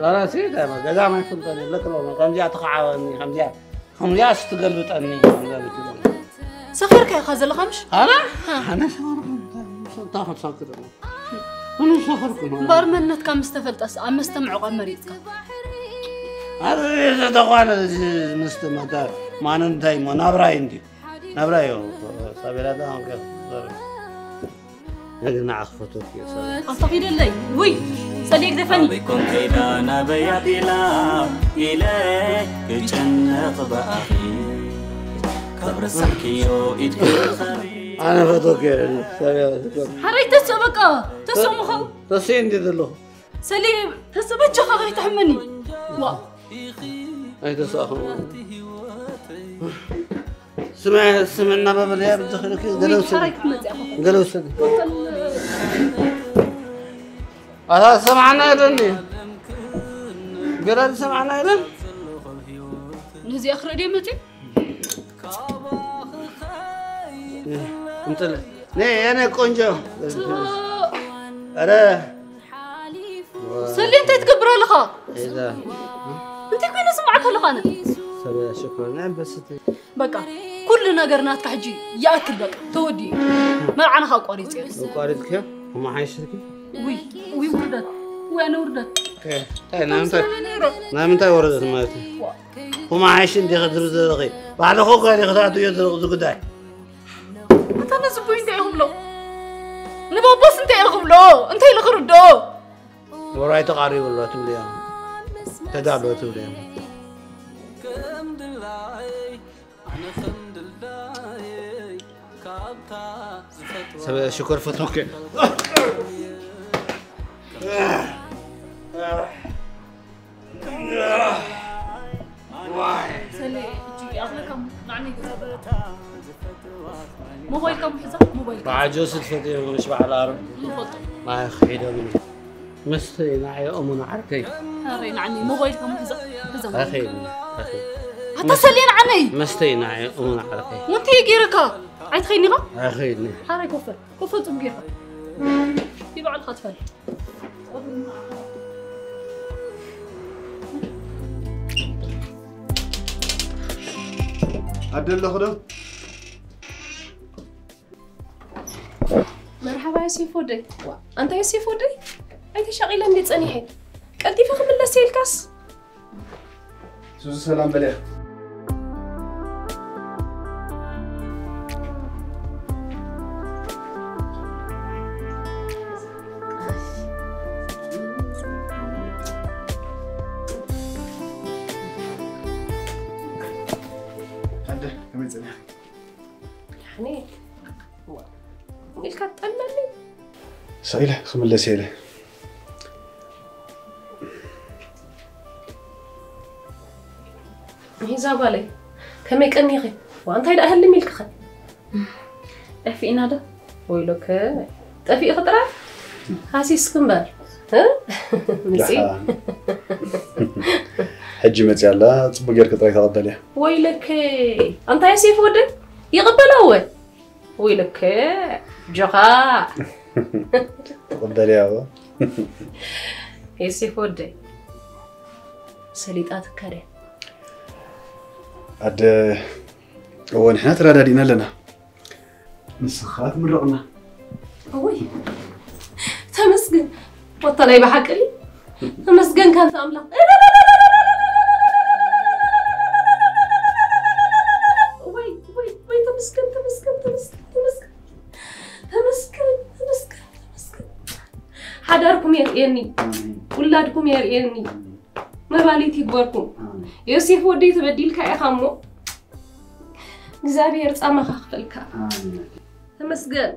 ዛራሲ ገዳም ኣይፈልጠን እየ ለክሎ ከምዚኣ ትኸዓወኒ ከምዚኣ ከምዚኣ ስትገልብጠኒ ከምዚኣ ልክሎ ሰኺርካ ኢኻ ዘለኻ ምሽ? ኣነ ኣነ ሰኽርኩ እንታይ ክትሰክር ኣነ ሰኽርኩ እምበኣር መንነትካ ምስ ተፈልጠስ ኣብ መስተ ምዕቋብ መሪፅካ። ኣረ ተኳነ ምስቲ መተ ማነ እንታይ እሞ ናብራይ እንዲ ናብራይ እዩ ሳቤላ ዳ ነገርና ኣኽፈቶት እዩ ኣንታ ኺደለይ ውይ ሰሌ ግደፈኒ። ኣበይ ኮን ከይዳ ናበይ ኣቢላ ኢለ ክጨነቕ ብኣኺ ካብ ረሳሕክዮ ኢድኪ ኸቢ ኣነ ፈቶክ እየ ሳቤላ ሽኮር ሓረይ ተስእ በቃ ተስእ ምኸው ተስእ እንዲ ዘለኹ ሰሌ ተስእ በጃኻ ከይትሕመኒ። ዋ ኣይተሳእኹም ስምዕ ስምዕ እናበበለያ ብዝኽእልኪ ገለ ውሰዲ ሓረይ ክትመፅእ ኢኻ። ገለ ውሰዲ ኣታ ዝሰማዕና የለን ገለ ዝሰማዕና የለን ነዚኣ ክርኢ ድየ መፅኡ? እንጥል ነይ የነ ቆንጆ ኧረ ሰሌ እንታይ ትገብር ኣለኻ? ኢዛ እንታይ ኮይነ ስማዕካ ኣለኻ ኣነ? ሰበያ ሽኮር ናይ በስቲ በቃ ኩሉ ነገር ናትካ ሕጂ ይኣክል በቃ ተወዲኡ። መርዓና ኣቋሪፀ ኣቋሪፅክዮ እሞ ሓይሽልኪ ውይ ውይ ውርደት ውይ ኣነ ውርደት እንታይ ናይ ምንታይ ናይ ምንታይ ወረደት ማለት እዩ እሞ ሓይሽ እንዲኸ ዝብል ዘለኺ ባዕልኹ እኮ ኢኺ ክትኣትውዮ ዘለኹ እዚ ጉዳይ ኣታ ነዚ ቦይ እንታይ ክብሎ ንባቦስ እንታይ ክብሎ እንታይ ኢሉ ክርዶ ወራይ ተቃሪቡ ኣሎ ትብልዮ ተዳሎ ትብልዮ ሰበ ሽኮር ፈትወከ ሞባይልካ ምሕዛ ሞባይልካ በዓል ጆሲ ትፈትዮ ምሽ በዓል ኣረብ ንፈልጦ ማይ ኺዶ ብኒ መስተይ ንዓይ እሙን ዓርከይ ኣረይ ንዓኒ ሞባይልካ ምሕዛ ሕዛ ኣኸይኒ ኣታ ሰልየ ንዓነይ መስተይ ንዓይ እሙን ዓርከይ ወንተየ ገይረካ ኣይትኸይኒ ኢኻ ኣኸይኒ ሓራይ ኮፈል ኮፈል ጽቡቅ ጌርካ ይባዕልካ ትፈልጥ ኣደ ኣለኹ ዶ መርሓባ ዮሴፍ ወደይ። ዋ፣ ኣንታ ዮሴፍ ወደይ፣ ኣይተሻቒለ እንዲ ጸኒሐ። ቀልጢፈ ክምለስ ኢልካስ? ሱዚ ሰላም በልያ። ኣደ ከመይ ጸኒሕኪ? ደሓነ። ዋ፣ ኢልካ ትጠልመኒ? ስቕ ኢለ ክምለስ እየ ኢለ። እዛ ጓለይ፣ ከመይ ቀኒኺ? ዋ፣ እንታይ ደኣ ህልም ኢልክኸ? ጠፊእና ዶ? ወይሎከ፣ ጠፊእኺ ጥራይ? ሃሲስኪ እምበር። እ? ምጺ? ደሓን። ሕጂ መጺኣ ኣላ፣ ጽቡቕ ጌርኪ ጥራይ ተቐበልያ። ወይለከ፣ ኣንታ ዮሴፍ ወደይ፣ ይቕበላ እወ። ወይለከ፣ ጆኻ። ትቕበልያ እወ። ዮሴፍ ወደይ፣ ሰሊጣትካ ድያ? ኣደ፣ እወ፣ ንሕና ተረዳዲእና ኣለና። ንስኻ ትምረቕና። እውይ፣ ተመስገን። ወታ ናይ ብሓቂ ድዩ? ተመስገን ካንተ ኣምላኽ። ወይ፣ ወይ፣ ወይ፣ ተመስገን፣ ተመስገን፣ ተመስገን፣ ተመስገን። ተመስገን፣ ተመስገን፣ ተመስገን። ሓዳርኩም የርእየኒ፣ ኣሜን። ውላድኩም የርእየኒ፣ ኣሜን። መባሊት ይግበርኩም። ኣሜን። ዮሴፍ ወደይ ተበዲልካ ኢኻ እሞ፣ እግዚኣብሔር ጻማኻ ክፈልካ። ኣሜን። ተመስገን።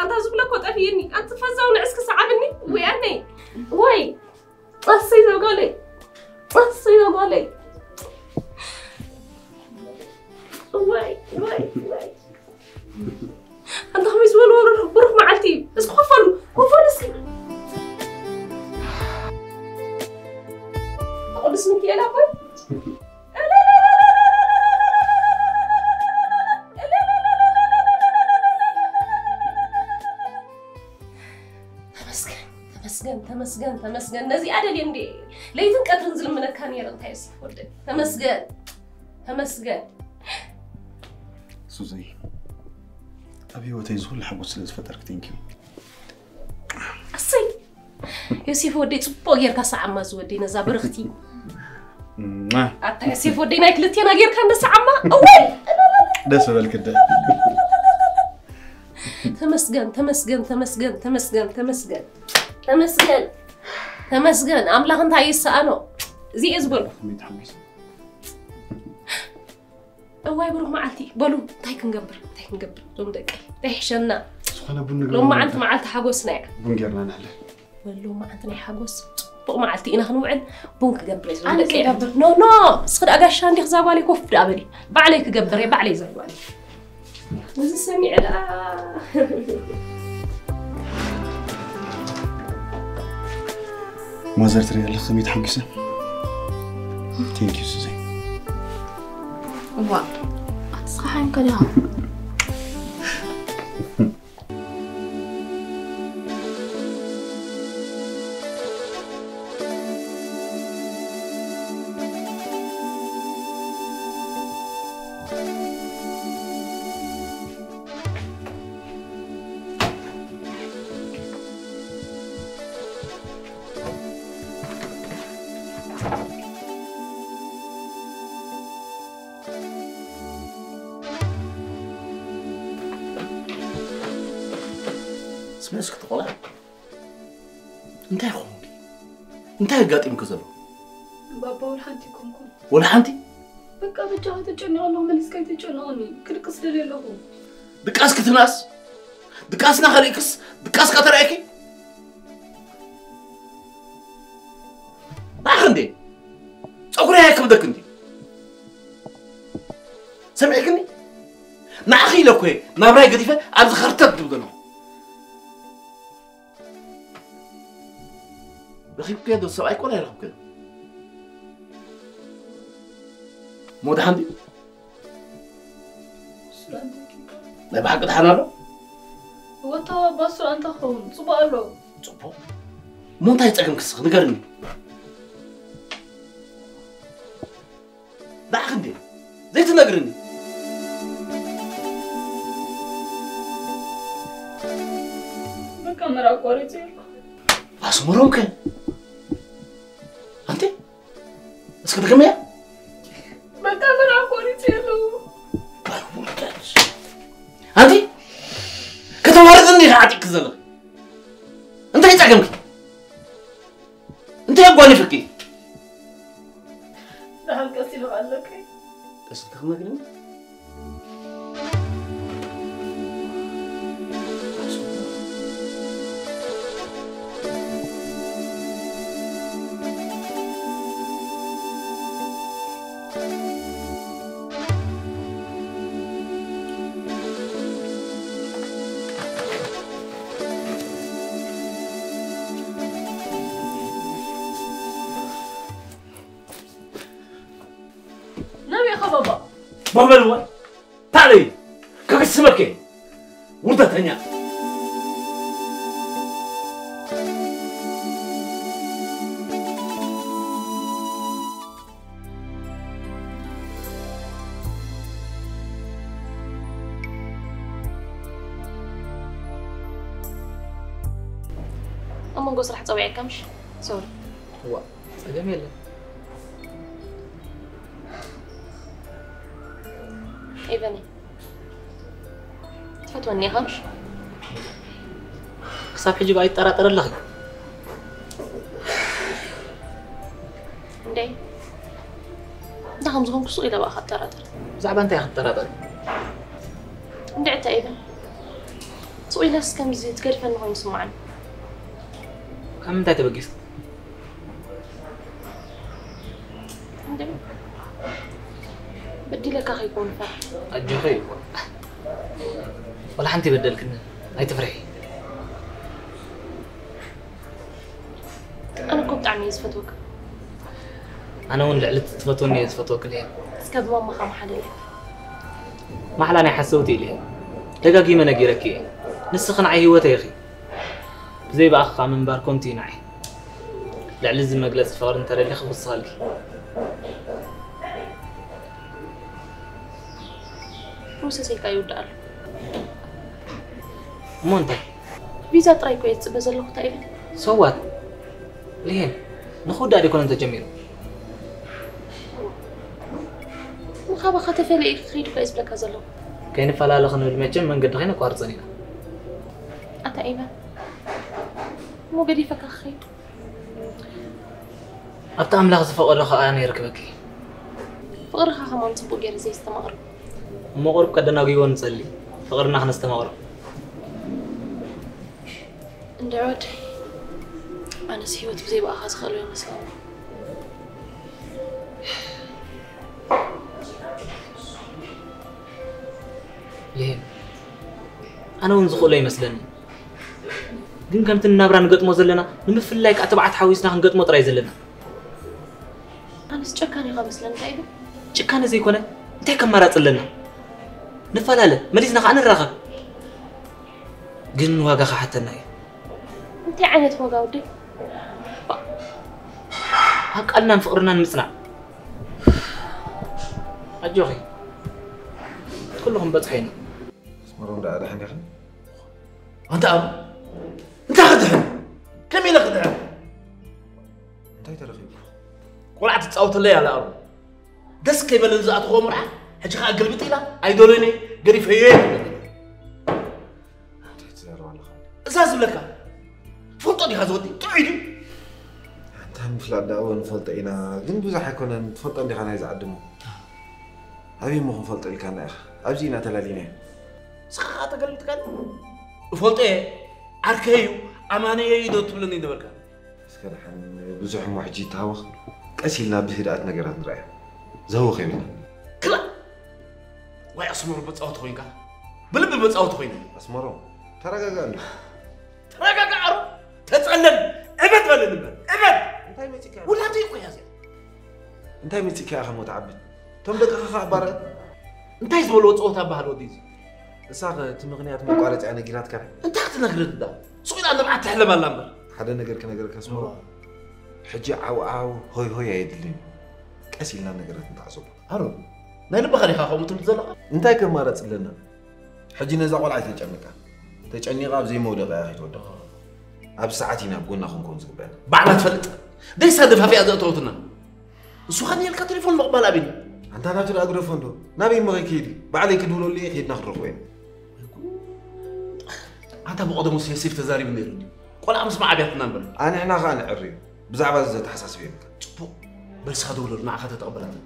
ኣንታ ዝብሎ እኮ ጠፊእኒ። ኣንቲ ፈዛው ንዕስኪ ሰዓብኒ። ወይ ኣነይ። ወይ። ኣሰይ ዘጓለይ። ኣሰይ ዘጓለይ። ወይ፣ ወይ፣ ወይ። ኣንታ ከመይ ዝበሉ ብሩኽ መዓልቲ እዩ። እስኪ ኮፍ በሉ። ኮፍ በሉ እስኪ። ቅዱስ ሚካኤል ኣቦይ። ተመስገን፣ ተመስገን፣ ተመስገን፣ ተመስገን። ነዚኣ ደልየ እንዴ ለይትን ቀትርን ዝልምነካ ነይረ። እንታይ ዮሴፍ ወደይ? ተመስገን፣ ተመስገን። ሱዘይ፣ ኣብ ህይወተይ ዝኹሉ ሓጎስ ስለ ዝፈጠርክ፣ thank you። ኣሰይ! ዮሴፍ ወደይ፣ ጽቡቕ ጌርካ ሰዓማ ዝወደይ ነዛ ብርኽቲ። እማ። ኣታ ዮሴፍ ወደይ፣ ናይ ክልቴና ጌርካ እንደ ሰዓማ። እወይ! ደስ በልክ እንደ። ተመስገን፣ ተመስገን፣ ተመስገን፣ ተመስገን፣ ተመስገን። ተመስገን። ተመስገን። ኣምላኽ እንታይ ይሰኣኖ? እዚ እየ ዝበልኩ። ከመይ ተሓጒሰ። እዋይ ብሩኽ መዓልቲ። በሉ፣ እንታይ ክንገብር? እንታይ ክንገብር? እዞም ደቀይ፣ እንታይ ይሕሸና? ዝኾነ ቡን ንግበር ሎም መዓልቲ ማለት መዓልቲ ሓጎስና እያ። ቡን ጌርና ንሕለ። በሉ፣ ሎም መዓልቲ ናይ ሓጎስ፣ ጽቡቕ መዓልቲ ኢና ክንውዕል። ቡን ክገብር እየ፣ እዞም ኣነ ደቀይ። ከይገብር? ኖ፣ ኖ፣ እስኺ ደኣ ጋሻ እንዲኽ እዛ ጓለይ ኮፍ ደኣ በሊ። ባዕለይ ክገብር እየ፣ ባዕለይ እዛ ጓለይ። እዚ ሰሚዐ ደኣ። ማዘር ትሪኢ ኣለኺ ከመይ ተሓጒሰ። Thank you ሱዘይ። እዋ፣ ኣትስኻሓን ከዳ። ስመስ ክትቆላ እንታይ ኾንኪ? እንታይ ኣጋጢምኪ ዘሎ? ባባ፣ ወላ ሓንቲ ኣይኮንኩን። ወላ ሓንቲ? በቃ፣ በጃኻ ተጨኒቐ ኣለኹ፣ መሊስካ ኣይተጨንቐኒ። ክድቅስ ደልየ ኣለኹ። ድቃስ ክትንኣስ? ድቃስና ከሊእክስ፣ ድቃስካ ተራእየኪ? ንዓኺ እንዴ? ጸጉረይ ኣይክብደክ እንዴ? ሰሚዕክኒ? ንዓኺ ኢለ እኮ እየ ናብራይ ገዲፈ ኣብዚ ኸርተት ዝብል ዘለኹ። ረኺብክዮ ዶ ሰብኣይ? ኮላ ኣይረኸብክዮን። ሞ ደሓን ድዩ? ሱር ኣንተ ኪንካ። ናይ ብሓቂ ደሓን ኣሎ? ወታ ባባ፣ ሱር ኣንታ ክኸውን ጽቡቕ ኣሎ። ጽቡቕ? ሞ እንታይ ጸገም ክስኽ ንገርኒ። ንዓኺ እንዴ ዘይትነግርኒ? በቃ መርዓ ኣቋሪጸ ኣለኹ። ኣስመሮም ከ? ኣንቲ እስኪ ድገምያ። በቃ መርዓ ኣቋሪጸ ኣለኹ። ባይ ውርደት። ኣንቲ ከተዋርድኒ ኢኻ ዓጢቕኪ ዘለኺ። እንታይ ጸገምኪ? እንታይ ኣጓኒፍኪ? ደሓን ቀስ ኢልካ ኣለኪ። ቀስ ኢልካ ክነግርኒ? ባበልዋ ታለይ ከክስመከ ውርደተኛ። ኣብ መንጎ ስራሕ ጸዊዐካ ምሽ? ሶሪ። እዋ፣ ጸገም የለን። ኤቨን፣ ትፈትወኒ ኢኻ ምሽ? ክሳብ ሕጂ ብኣይ ትጠራጠር ኣለኺ? እንዴ፣ እንታይ ከም ዝኾንኩ ሱቕ ኢለ ብኣኻ እጠራጠር። ብዛዕባ እንታይ ኢኻ ትጠራጠር? እንዴ፣ እንታይ ኢለ? ሱቕ ኢለስ ከምዚ ትገድፈኒ ኮይኑ ይስምዓኒ። ካብ ምንታይ ተበጊስኪ? እንዴ፣ በዲለካ ከይኮን ፈራ። ኣጆኺ፣ ወላ ሓንቲ ይበደልክኒ፣ ኣይትፍርሒ። ኣነ እኮ ብጣዕሚ እየ ዝፈትወካ። ኣነ እውን ልዕሊ እቲ ትፈትወኒ እየ ዝፈትወኪ፣ ልሄም። እስከ ብማማኻ መሓለለይ። ማሕላ ናይ ሓሰውቲ እዩ፣ ልሄም። ደጋጊመ ነጊረኪ እየ። ንስኺ ንዓይ ህይወተይ ኢኺ። ብዘይ ብኣኺ ከዓ ምንባር ኮንቱ እዩ ንዓይ። ልዕሊ እዚ መግለጺ ፍቕሪ እንተደሊኺ ክውስኸልኪ። ፕሮሰሰይ ከኣ ይውዳእ ኣሎ። እሞ እንታይ? ቪዛ ጥራይ እኮ እየ ዝጽበ ዘለኹ፣ እንታይ ኢለ? So what? ልሄም፣ ንኽውዳእ ደይኮነን ተጀሚሩ? ንኻባኻ ተፈልየ ክኸይድ እኮ እየ ዝብለካ ዘለኹ። ከይንፈላለ ክንብል መቸም መንገዲ ከይነቋርጸን ኢና። ኣታ ኤቨን፣ እሞ ገዲፈካ ክኸይድ? ኣብቲ ኣምላኽ ዝፈቐዶ ኸኣ ኣነ ይርክበኪ። ፍቕርኻ ከማን ጽቡቕ ገይረ ዘየስተማቕሮ። እሞ ቁሩብ ከደናጉይዎ ንጸሊ፣ ፍቕርና ክነስተማቕሮ። እንድዒ ወደይ፣ ኣነስ ህይወት ብዘይ ብኣኻ ዝኽእሎ ይመስለኒ። ልሄም፣ ኣነ እውን ዝኽእሎ ይመስለኒ። ግን ከምቲ ንናብራ ንገጥሞ ዘለና፣ ንምፍልላይ ከኣ ተባዓት ሓዊስና ክንገጥሞ ጥራይ ዘለና። ኣነስ ጨካን ኢኻ መስለኒ፣ እንታይ ኢሉ? ጭካነ ዘይኮነ፣ እንታይ ከማራጺ ኣለና? ንፈላለ፣ መሊስና ከኣ ንራኸብ። ግን ዋጋ ክሓተና እዩ። እንታይ ዓይነት ዋጋ ወደይ? ኣብ ቃልናን ፍቕርናን ምጽናዕ። ኣጆኺ፣ ኩሉ ክንበጽሖ ኢና። ኣስመሮም ደኣ ደሓን ዲኻ? ኣንታ ኣሩ፣ እንታይ ክድሕን? ከመይ ኢለ ክድሕን? እንታይ ተረኺቡ? ቆልዓ ትጻወተለይ ኣላ ኣሩ። ደስ ከይበለኒ ዝኣተኽዎ መርዓ፣ ሕጂ ኸኣ ግልብጥ ኢላ፣ ኣይደልዮን እየ፣ ገዲፈዮ እየ ትብለኒ። እንታይ ትዛረብ ኣለኻ? እዛ ዝብለካ፣ ትፈልጦ ዲኻ እዚ ወዲ? ጥዑይ ድዩ? ኣንታ ምፍላጥ ደኣ እወ ንፈልጦ ኢና፣ ግን ብዙሕ ኣይኮነን፣ ትፈልጦ እንዲኻ ናይዚ ዓዲ እሞ። ኣበይ እሞ ክንፈልጦ ኢልካና ኢኻ? ኣብዚ ኢና ተላሊናዮ። ንስኻ ኸኣ ተገልቢጥካኒ? እፈልጦ እየ፣ ዓርከይ እዩ፣ ኣማነየይ እዩ ዶ ትብለኒ ነበርካ? እስከ ደሓን ብዙሕ እሞ ሕጂ ይተሃወኽ። ቀስ ኢልና ብህድኣት ነገራት ንርኣዮ። ዘህውኽ የብልና። ክላእ! ዋይ ኣስመሮም መጻወቲ ኮይንካ። ብልቢ መጻወቲ ኮይነ። ኣስመሮም፣ ተረጋጋእ እንዶ። ተረጋጋእ ኣሮ። ተጸለል። እበድ በለኒ እምበር። እበድ! እንታይ መጺእካ? ውላደይ እኮ እያ እዚኣ። እንታይ መጺእካ ኢኻ እሞ ትዓብድ? እቶም ደቅኻ ከኣ ኣባርር። እንታይ ዝበልዎ ጸወታ በሃል ወዲ እዚ? እሳ ኸ እቲ ምኽንያት መቋረጺኣ ነጊራትካ? እንታይ ክትነግረኒ ደኣ? ሱቕ ኢላ ንብዓት ትሕለም ኣላ እምበር። ሓደ ነገር ክነግረካ ኣስመሮም። እዋ። ሕጂ ዓውዓው ሆይ ሆይ ኣየድልን እዩ። ቀስ ኢልና ነገራት ንተዓዘቦ። ኣሮን፣ ናይ ልብኻ ዲኻ ከምኡ ትብል ዘለኻ? እንታይ ከማራጺ ኣለና? ሕጂ ነዛ ቆልዓ ኣይተጨንቃ። ተጨኒቓ ኣብ ዘይመውደቒኣ እያ ከይትወድቕ። ኣብ ሰዓት ኢና ኣብ ጎና ክንከውን ዝግበአና። ባዕላ ትፈልጥ። ደይሳ ደፋፊኣ ዘእተወትና። ንሱ ኸ ነልካ ቴሌፎን ምቕባል ኣበይ? ኣንታ ናቱ ደኣ ግደፎ እንዶ። ናበይ እሞ ከይከይድ እዩ? ባዕለይ ክድውለሉ እየ፣ ከይድና ክንረኽቦ ኢና። ኣንታ ብቐደሙስ የሴፍ ተዛሪቡ ነይሩ እንድዩ። ቆልዓ ምስ መዓብያትና እምበር። ኣንሕና ኸኣ ንዕሪ እዩ። ብዛዕባ እዚ ዘተሓሳስብ የብልካ። ጽቡቕ። በል ንስኻ ደውለሉ፣ ንዓኻ ተተቐበላትና።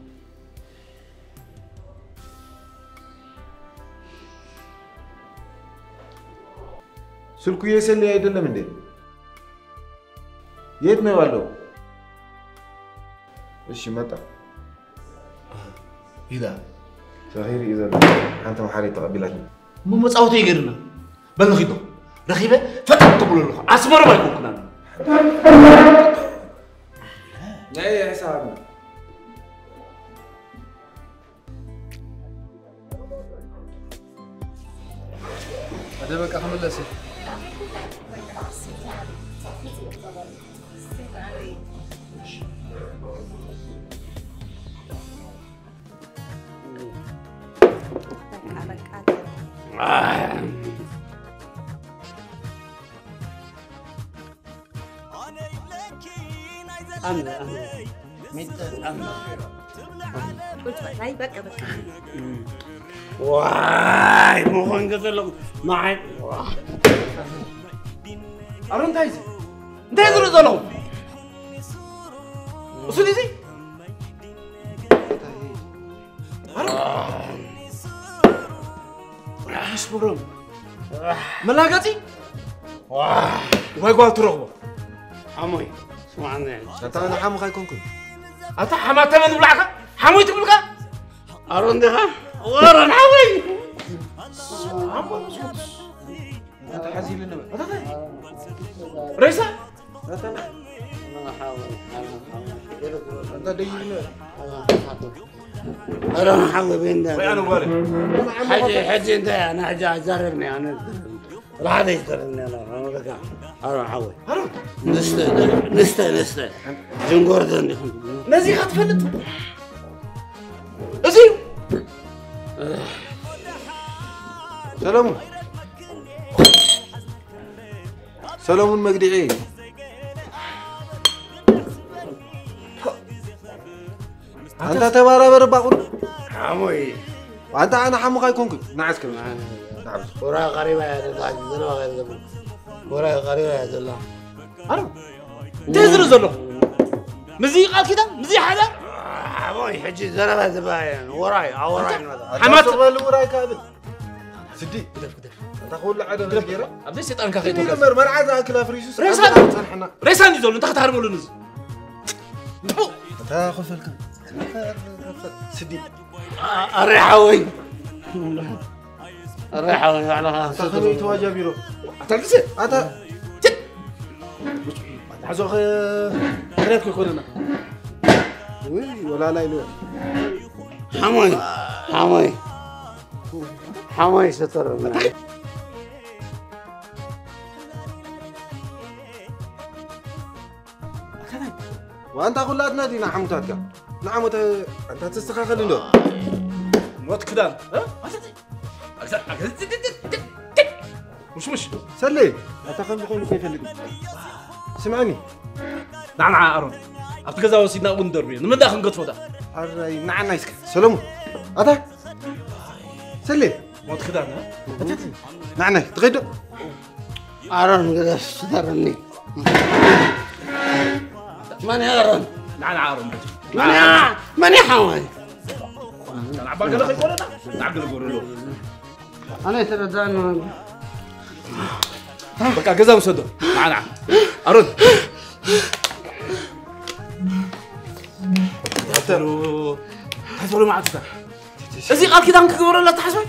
ስልኩ እየሰለይ አይደለም እንዴ? የት ነው ያለው? እሺ መጣ። ኢዳ። ሰኺር እዩ ዘሎ። ሓንቲ መሓሪ ተቐቢላትኒ። እሞ መጻወቲ ይገርና። በል ንኺዶ። ረኺበ ፈጠጥ ትብሎ ኣለኹ። ኣስመሮም ኣይኮንኩን ኣነ። ናይ ሕሳብ። ደበቃ ክምለስ እየ። ዋይ መኾን ገዘለኹ መዓይ ኣሮ እንታይ እዚ እንታይ ዝርኢ ዘለኹ እሱ እዚ ኣሮ ኣሽብሮም መላገፂ ዋይ ጓል ትረኽቦ ሓሞይ ስማዕኒ ኣታ ኣነ ሓሙኻ ኣይኮንኩን ኣታ ሓማተ መን ዝብላዕካ ሓሞይ ትብልካ ኣሮ እንዲኻ ወረን ሓወይ ሬሳ ረን ሓወይ ቤንዳ ሕጂ ሕጂ እንታይ ኣነ ሕጂ ኣዛረብኒ ኣነ ራሓደ ይዘረብኒ ኣነ ረካ ኣረ ሓወይ ንስተ ንስተ ንስተ ጅንጎርዶ እንዲኹም ነዚ ኢኻ ትፈልጥ እዚ ሰለሙን ሰለሙን መግዲዒ ኣንታ ተባራበር ባቑር ሓሞይ ኣንታ ኣነ ሓሙኻ ኣይኮንኩን ንዓስከ ወራ ቀሪባ እያ ዘላ ዘረባ ከየለ ዘብል ወራ ቀሪባ እያ ዘላ ኣረ እንታይ ዝርኢ ዘለኹ ምዚ ቃል ኪዳን ምዚ ሓዳር ሓሞይ ሕጂ ዘረባ ዝባ ወራይ ኣወራይ ንመጣ ሓማት በሉ ውራይ ካብን ስዲ ግደፍ ግደፍ ኣንታ ኩሉ ዓደ ገይረ ኣብዚ ሰይጣንካ ከይትወገዝ መር መርዓ ዝኣክል ኣፍሪሱስ ሬሳ ጸንሕና ሬሳ እንዲ ዘሎ እንታይ ክትሃርበሉ ንዚ እታ ኮፈልካ ስዲ ኣረ ሓወይ ኣረ ሓወይ ባዕልኻ ከመይ ተዋጃቢሮ ኣታ ግዜ ኣታ ሓዞኸ ክረት ከይኮነና ወይ ወላላ ኢሉ ሓሞይ ሓሞይ ሓሞይ ስተረና ዋንታ ኩላትና ዲና ሓሙታትካ ንዓሞተ ኣንታ ተስተኻኸል እንዶ ሞት ክዳን እ? ኣሰቲ! ኣግዛ- ኣግዛ- ሙሽሙሽ ሰሌ ኣታ ከምዚ ኮይኑ ከይፈልግ ስምዐኒ ናዕ ናዓ ኣሮን ኣብቲ ገዛ ወሲድና እውን ደርብዮ ንምንዳ ክንገድፎ ዳ ኣራይ ንዓና ይስከ ሰለሙን ኣታ ሰሌ ሞት ክዳን እ? ንዓና ትኸይዶ ኣሮን ግደፍ ስተረኒ መን ኣሮን ናዕ ናዓ ኣሮን መን መን ሓወይ ናዕ ባገለ ከይኮነና ናዕ ገለ ጎረሎ ኣነ ተረዳን በቃ ገዛ ውሰዶ ናዕ ናዓ ኣሮን ተሎ ተሎ ማዕትካ እዚ ቃል ኪዳን ክግበረላ ተሓስበ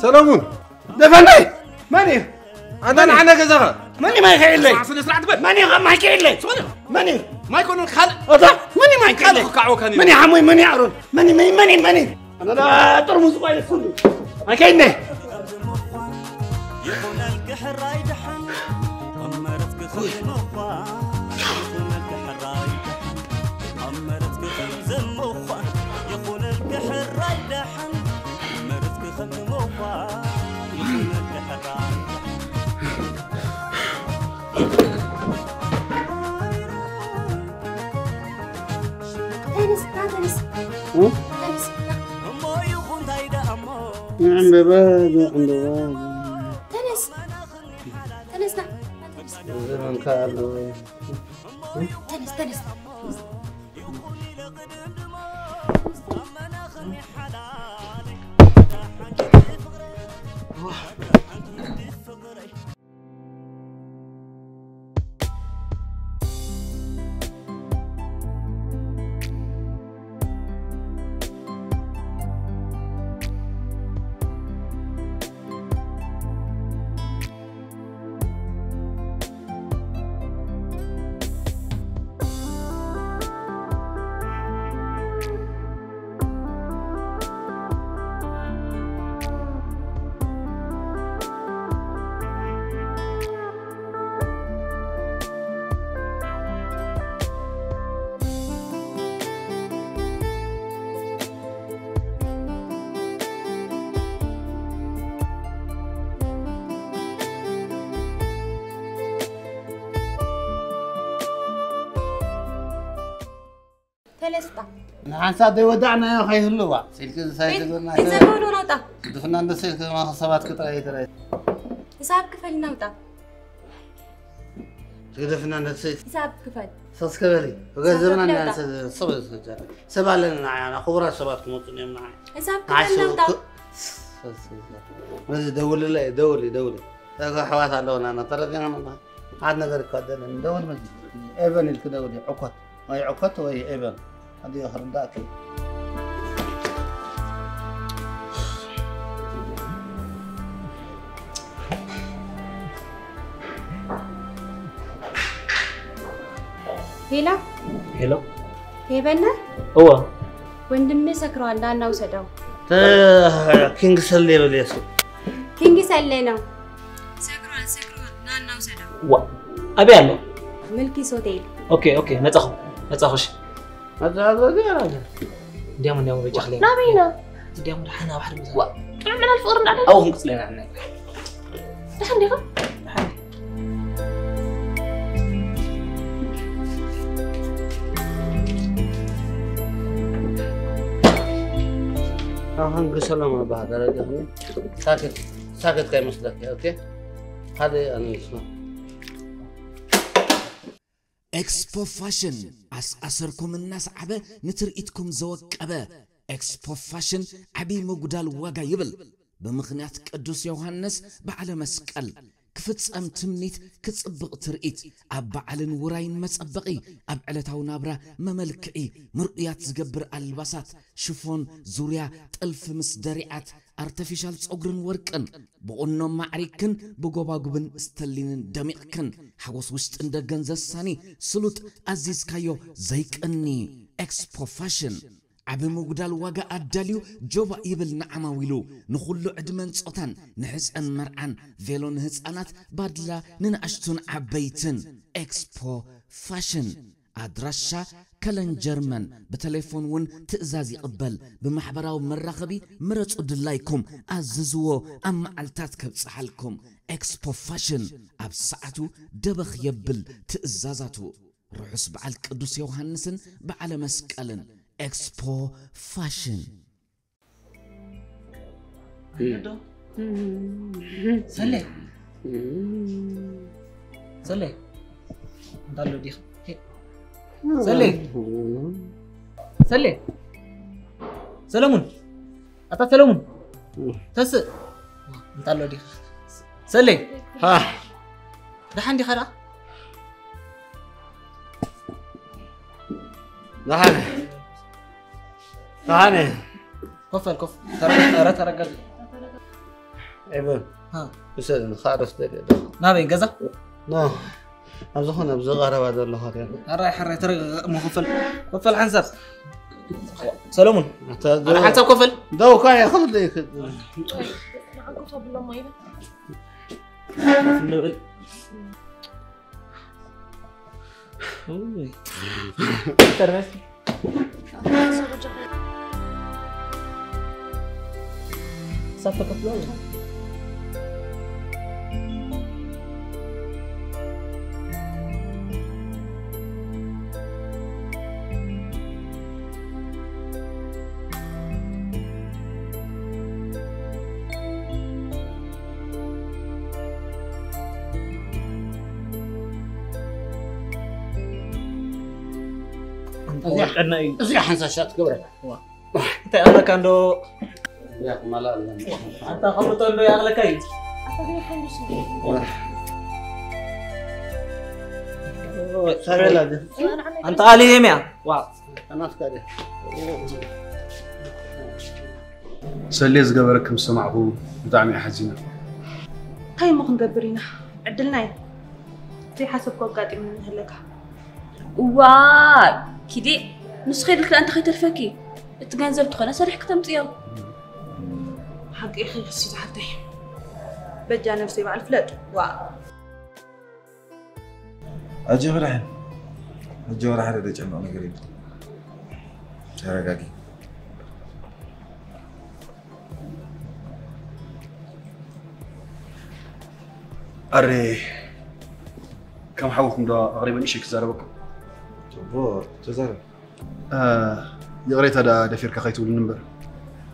ሰለሙን ደፈነይ መን እዩ ኣንታ ንዓና ገዛኻ መን እዩ ማይ ከይለይ ስነ ስርዓት በል መን እዩ ማይ ከይለይ መን እዩ ማይ ኮኑ ካልእ እታ መን እዩ ማይ ከይለይ ካልእ ክካዕወካ ነይሩ መን እዩ ሓሞይ መን እዩ ኣሮን መን እዩ መን እዩ መን እዩ መን እዩ ኣነ ጥርሙዝ እኳ የስኩሉ ማይ ከይነ ይኹነልኪ ሕራይ ደሓን ኣብ መረትኪ ከምዚ ምዃን ይኹነልኪ ሕራይ ደሓን ኣብ መረትኪ ከምዚ ምዃን ይኹነልኪ ሕራይ ደሓን ኣብ መረትኪ ከምዚ ምዃን ይኹነልኪ ሕራይ ደሓን ተነስ ና ተነስ ተነስ እሞ ይኹን እንታይ ደኣ እሞ ንዕምበባ ንዕምበባ ተነስ ተነስ ና ተነስ ዘመንካ ኣሎ ተነስ ተነስ ንሓንሳብ ዘይወዳዕናዮ ከይህልዋ ስልኪ ዝሳይ ትግብርና። ኢንሳ ጎዶ ናውጣ። ድፍና እንደ ስልኪ ማኸ ሰባት ክጥራይ ይጥራይ። ህሳብ ክፈል ናውጣ። ትግደፍና እንደ ስልኪ። ህሳብ ክፈል። ሰስከበሊ። ገንዘብና እናንተ ሰበ ሰበ ኣለና ንዓና ክቡራት ሰባት ክመፁ እዮም ንዓና። ህሳብ ክፈል ናውጣ። ነዚ ደውልለ ደውል ደውል። ተጋ ኣሕዋት ኣለውና ተረዲና። ሓደ ነገር እኮ ኣይደለን። ደውል መዚ ኤቨን ኢልክ ደውል። ዕኮት ወይ ዕኮት ወይ ኤቨን ኣዲዮ ክርዳእክ። ሄሎ። ሄሎ። ሄበነ። እዋ። ወንድሜ ሰክረዋል፣ ና እናውሰደው። ኪንግ ሰሌ በል የሱ። ኪንግ ሰሌ ነው። ሰክረዋል፣ ሰክረዋል፣ ና እናውሰደው። ዋ። ኣበይ ኣሎ? ምልኪስ ሆቴል። ኦኬ፣ ኦኬ፣ መጻኹ፣ መጻኹ፣ እሺ። መጻኹ፣ እንዲያም፣ እንዲያም፣ በጃ ክለይ። ናበይ ኢና? እንዲያም፣ ደሓን ኣብ ሓደ ቦታ። ዋ። ጥዑም ዕላል ፍቕሪ እንዳለ። ኣብኡ ክንቅጽል ኢና፣ ንሕና። ደሓን ዲኻ? ደሓን። ኣሁን ሰላም ኣባህ ደረጃ ሆነ። ሳክት፣ ሳክት ከይመስለክ፣ ኦኬ? ሓደ ኣነ ይስማ። ኤክስፖ ፋሽን ኣስኣሰርኩም እናሰዓበ ንትርኢትኩም ዘወቀበ ኤክስፖ ፋሽን ዓብዪ ምጉዳል ዋጋ ይብል። ብምኽንያት ቅዱስ ዮሃንስ በዓለ መስቀል ክፍጸም ትምኒት ክጽብቕ ትርኢት ኣብ በዓልን ውራይን መጸበቒ ኣብ ዕለታዊ ናብራ መመልክዒ ምርኡያት ዝገብር ኣልባሳት ሽፎን ዙርያ ጥልፊ ምስ ደሪዓት ኣርተፊሻል ጸጉርን ወርቅን ብቑኖ ማዕሪግክን ብጎባጉብን ስተሊንን ደሚቕክን ሓጎስ ውሽጥን ደገን ዘሳኒ ስሉጥ ኣዚዝካዮ ዘይቅኒ ኤክስፖ ፋሽን ዓቢ ምጉዳል ዋጋ ኣዳልዩ ጆባእ ይብል ንዓማዊሉ ንኹሉ ዕድመን ጾታን ንሕጸን መርዓን ቬሎ ንህጻናት ባድላ ንንኣሽቱን ዓበይትን ኤክስፖ ፋሽን ኣድራሻ ከለን ጀርመን ብተሌፎን እውን ትእዛዝ ይቕበል ብማሕበራዊ መራኸቢ ምረጹ ድላይኩም ኣዝዝዎ ኣብ መዓልታት ከብጽሓልኩም ኤክስፖ ፋሽን ኣብ ሰዓቱ ደበኽ የብል ትእዛዛቱ ርሑስ በዓል ቅዱስ ዮሃንስን በዓለ መስቀልን ኤክስፖ ፋሽን ሰሌ ሰሌ እንታሎ ዲኻ ሰሌ ሰሌ ሰለሙን ኣታ ሰለሙን ተስእ እንታሎ ዲኻ ሰሌ ደሓን ዲኻ ደኣ ደሓን ደሓን ኮፈል ኮፍ ተረጋጋ ተረጋጋ ኤበን ውሰድ ንኻዕረፍ ደልየ ናበይ ገዛ ኣብ ዝኾነ ኣብዚ ቀረባ ዘሎ ሆቴል ኣራይ ሕራይ ተረጋጋ እሞ ኮፈል ኮፈል ሓንሳብ ሰለሙን ሓንሳብ ኮፈል ደው ካየ ክብል ንብል እዚኣ ሓንሳብ ሻት ክገብረካ እንታይ ኣለካ እንዶ ኣንታ ከምልጦ እንዶ ይኣኽለካ እዩ ኣንታ ኣሊ የምያ ዋ ሰሌ ዝገበረክም ዝሰማዕኹ ብጣዕሚ እየ ሓዚነ። እንታይ እሞ ክንገብር ኢና ዕድልና እዩ ዘይሓሰብኩ ኣጋጢሙኒ ንህለካ። እዋይ ኪዴ ንስኺ ኢልክላ እንተ ከይተርፈኪ እቲ ገንዘብ ትኾነ ሰሪሕኪ ተምፅዮ። ሓቂ ኢኺ ክሱ ዝሓፍተይ በጃ ነብሰይ በዓል ፍለጥ ዋ። ኣጆኺ ደሓን ኣጆኺ ደሓን ደጨነቕ ነገር የለን ተረጋጊ ኣሬ ከም ሓውኩም ዶ ኣቕሪበ ንእሽተይ ክዛረበኩም ጽቡቕ ተዛረብ ይቕሬታ ዳ ደፊርካ ከይትብሉኒ እምበር፣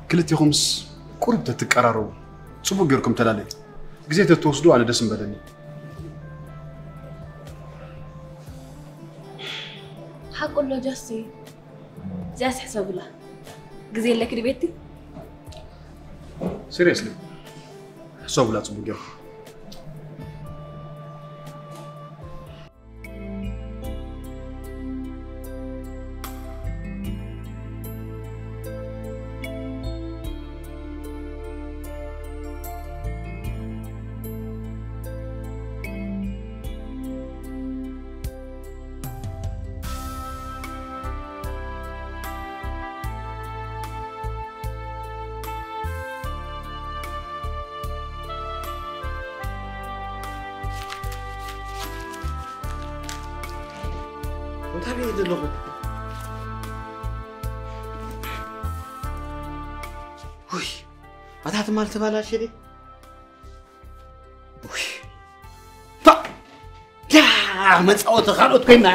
ክልቲኹምስ ቁሩብ ተትቀራረቡ፣ ጽቡቕ ጌርኩም ተላለዩ። ግዜ ተትወስዱ ኣነ ደስ ምበለኒ። ሓቁ ኣሎ ጃስቲ። እዚኣስ ሕሰቡላ። ግዜ ኣለኪ ድቤቲ? ሲሪየስሊ ሕሰቡላ ጽቡቕ ጌርኩም። እንታይ ብየ ዘለኹ? ውይ ኣታ ትማል ተባላሸ ደ ውይ ታ ዳ መፃወቲ ካልኦት ኮይና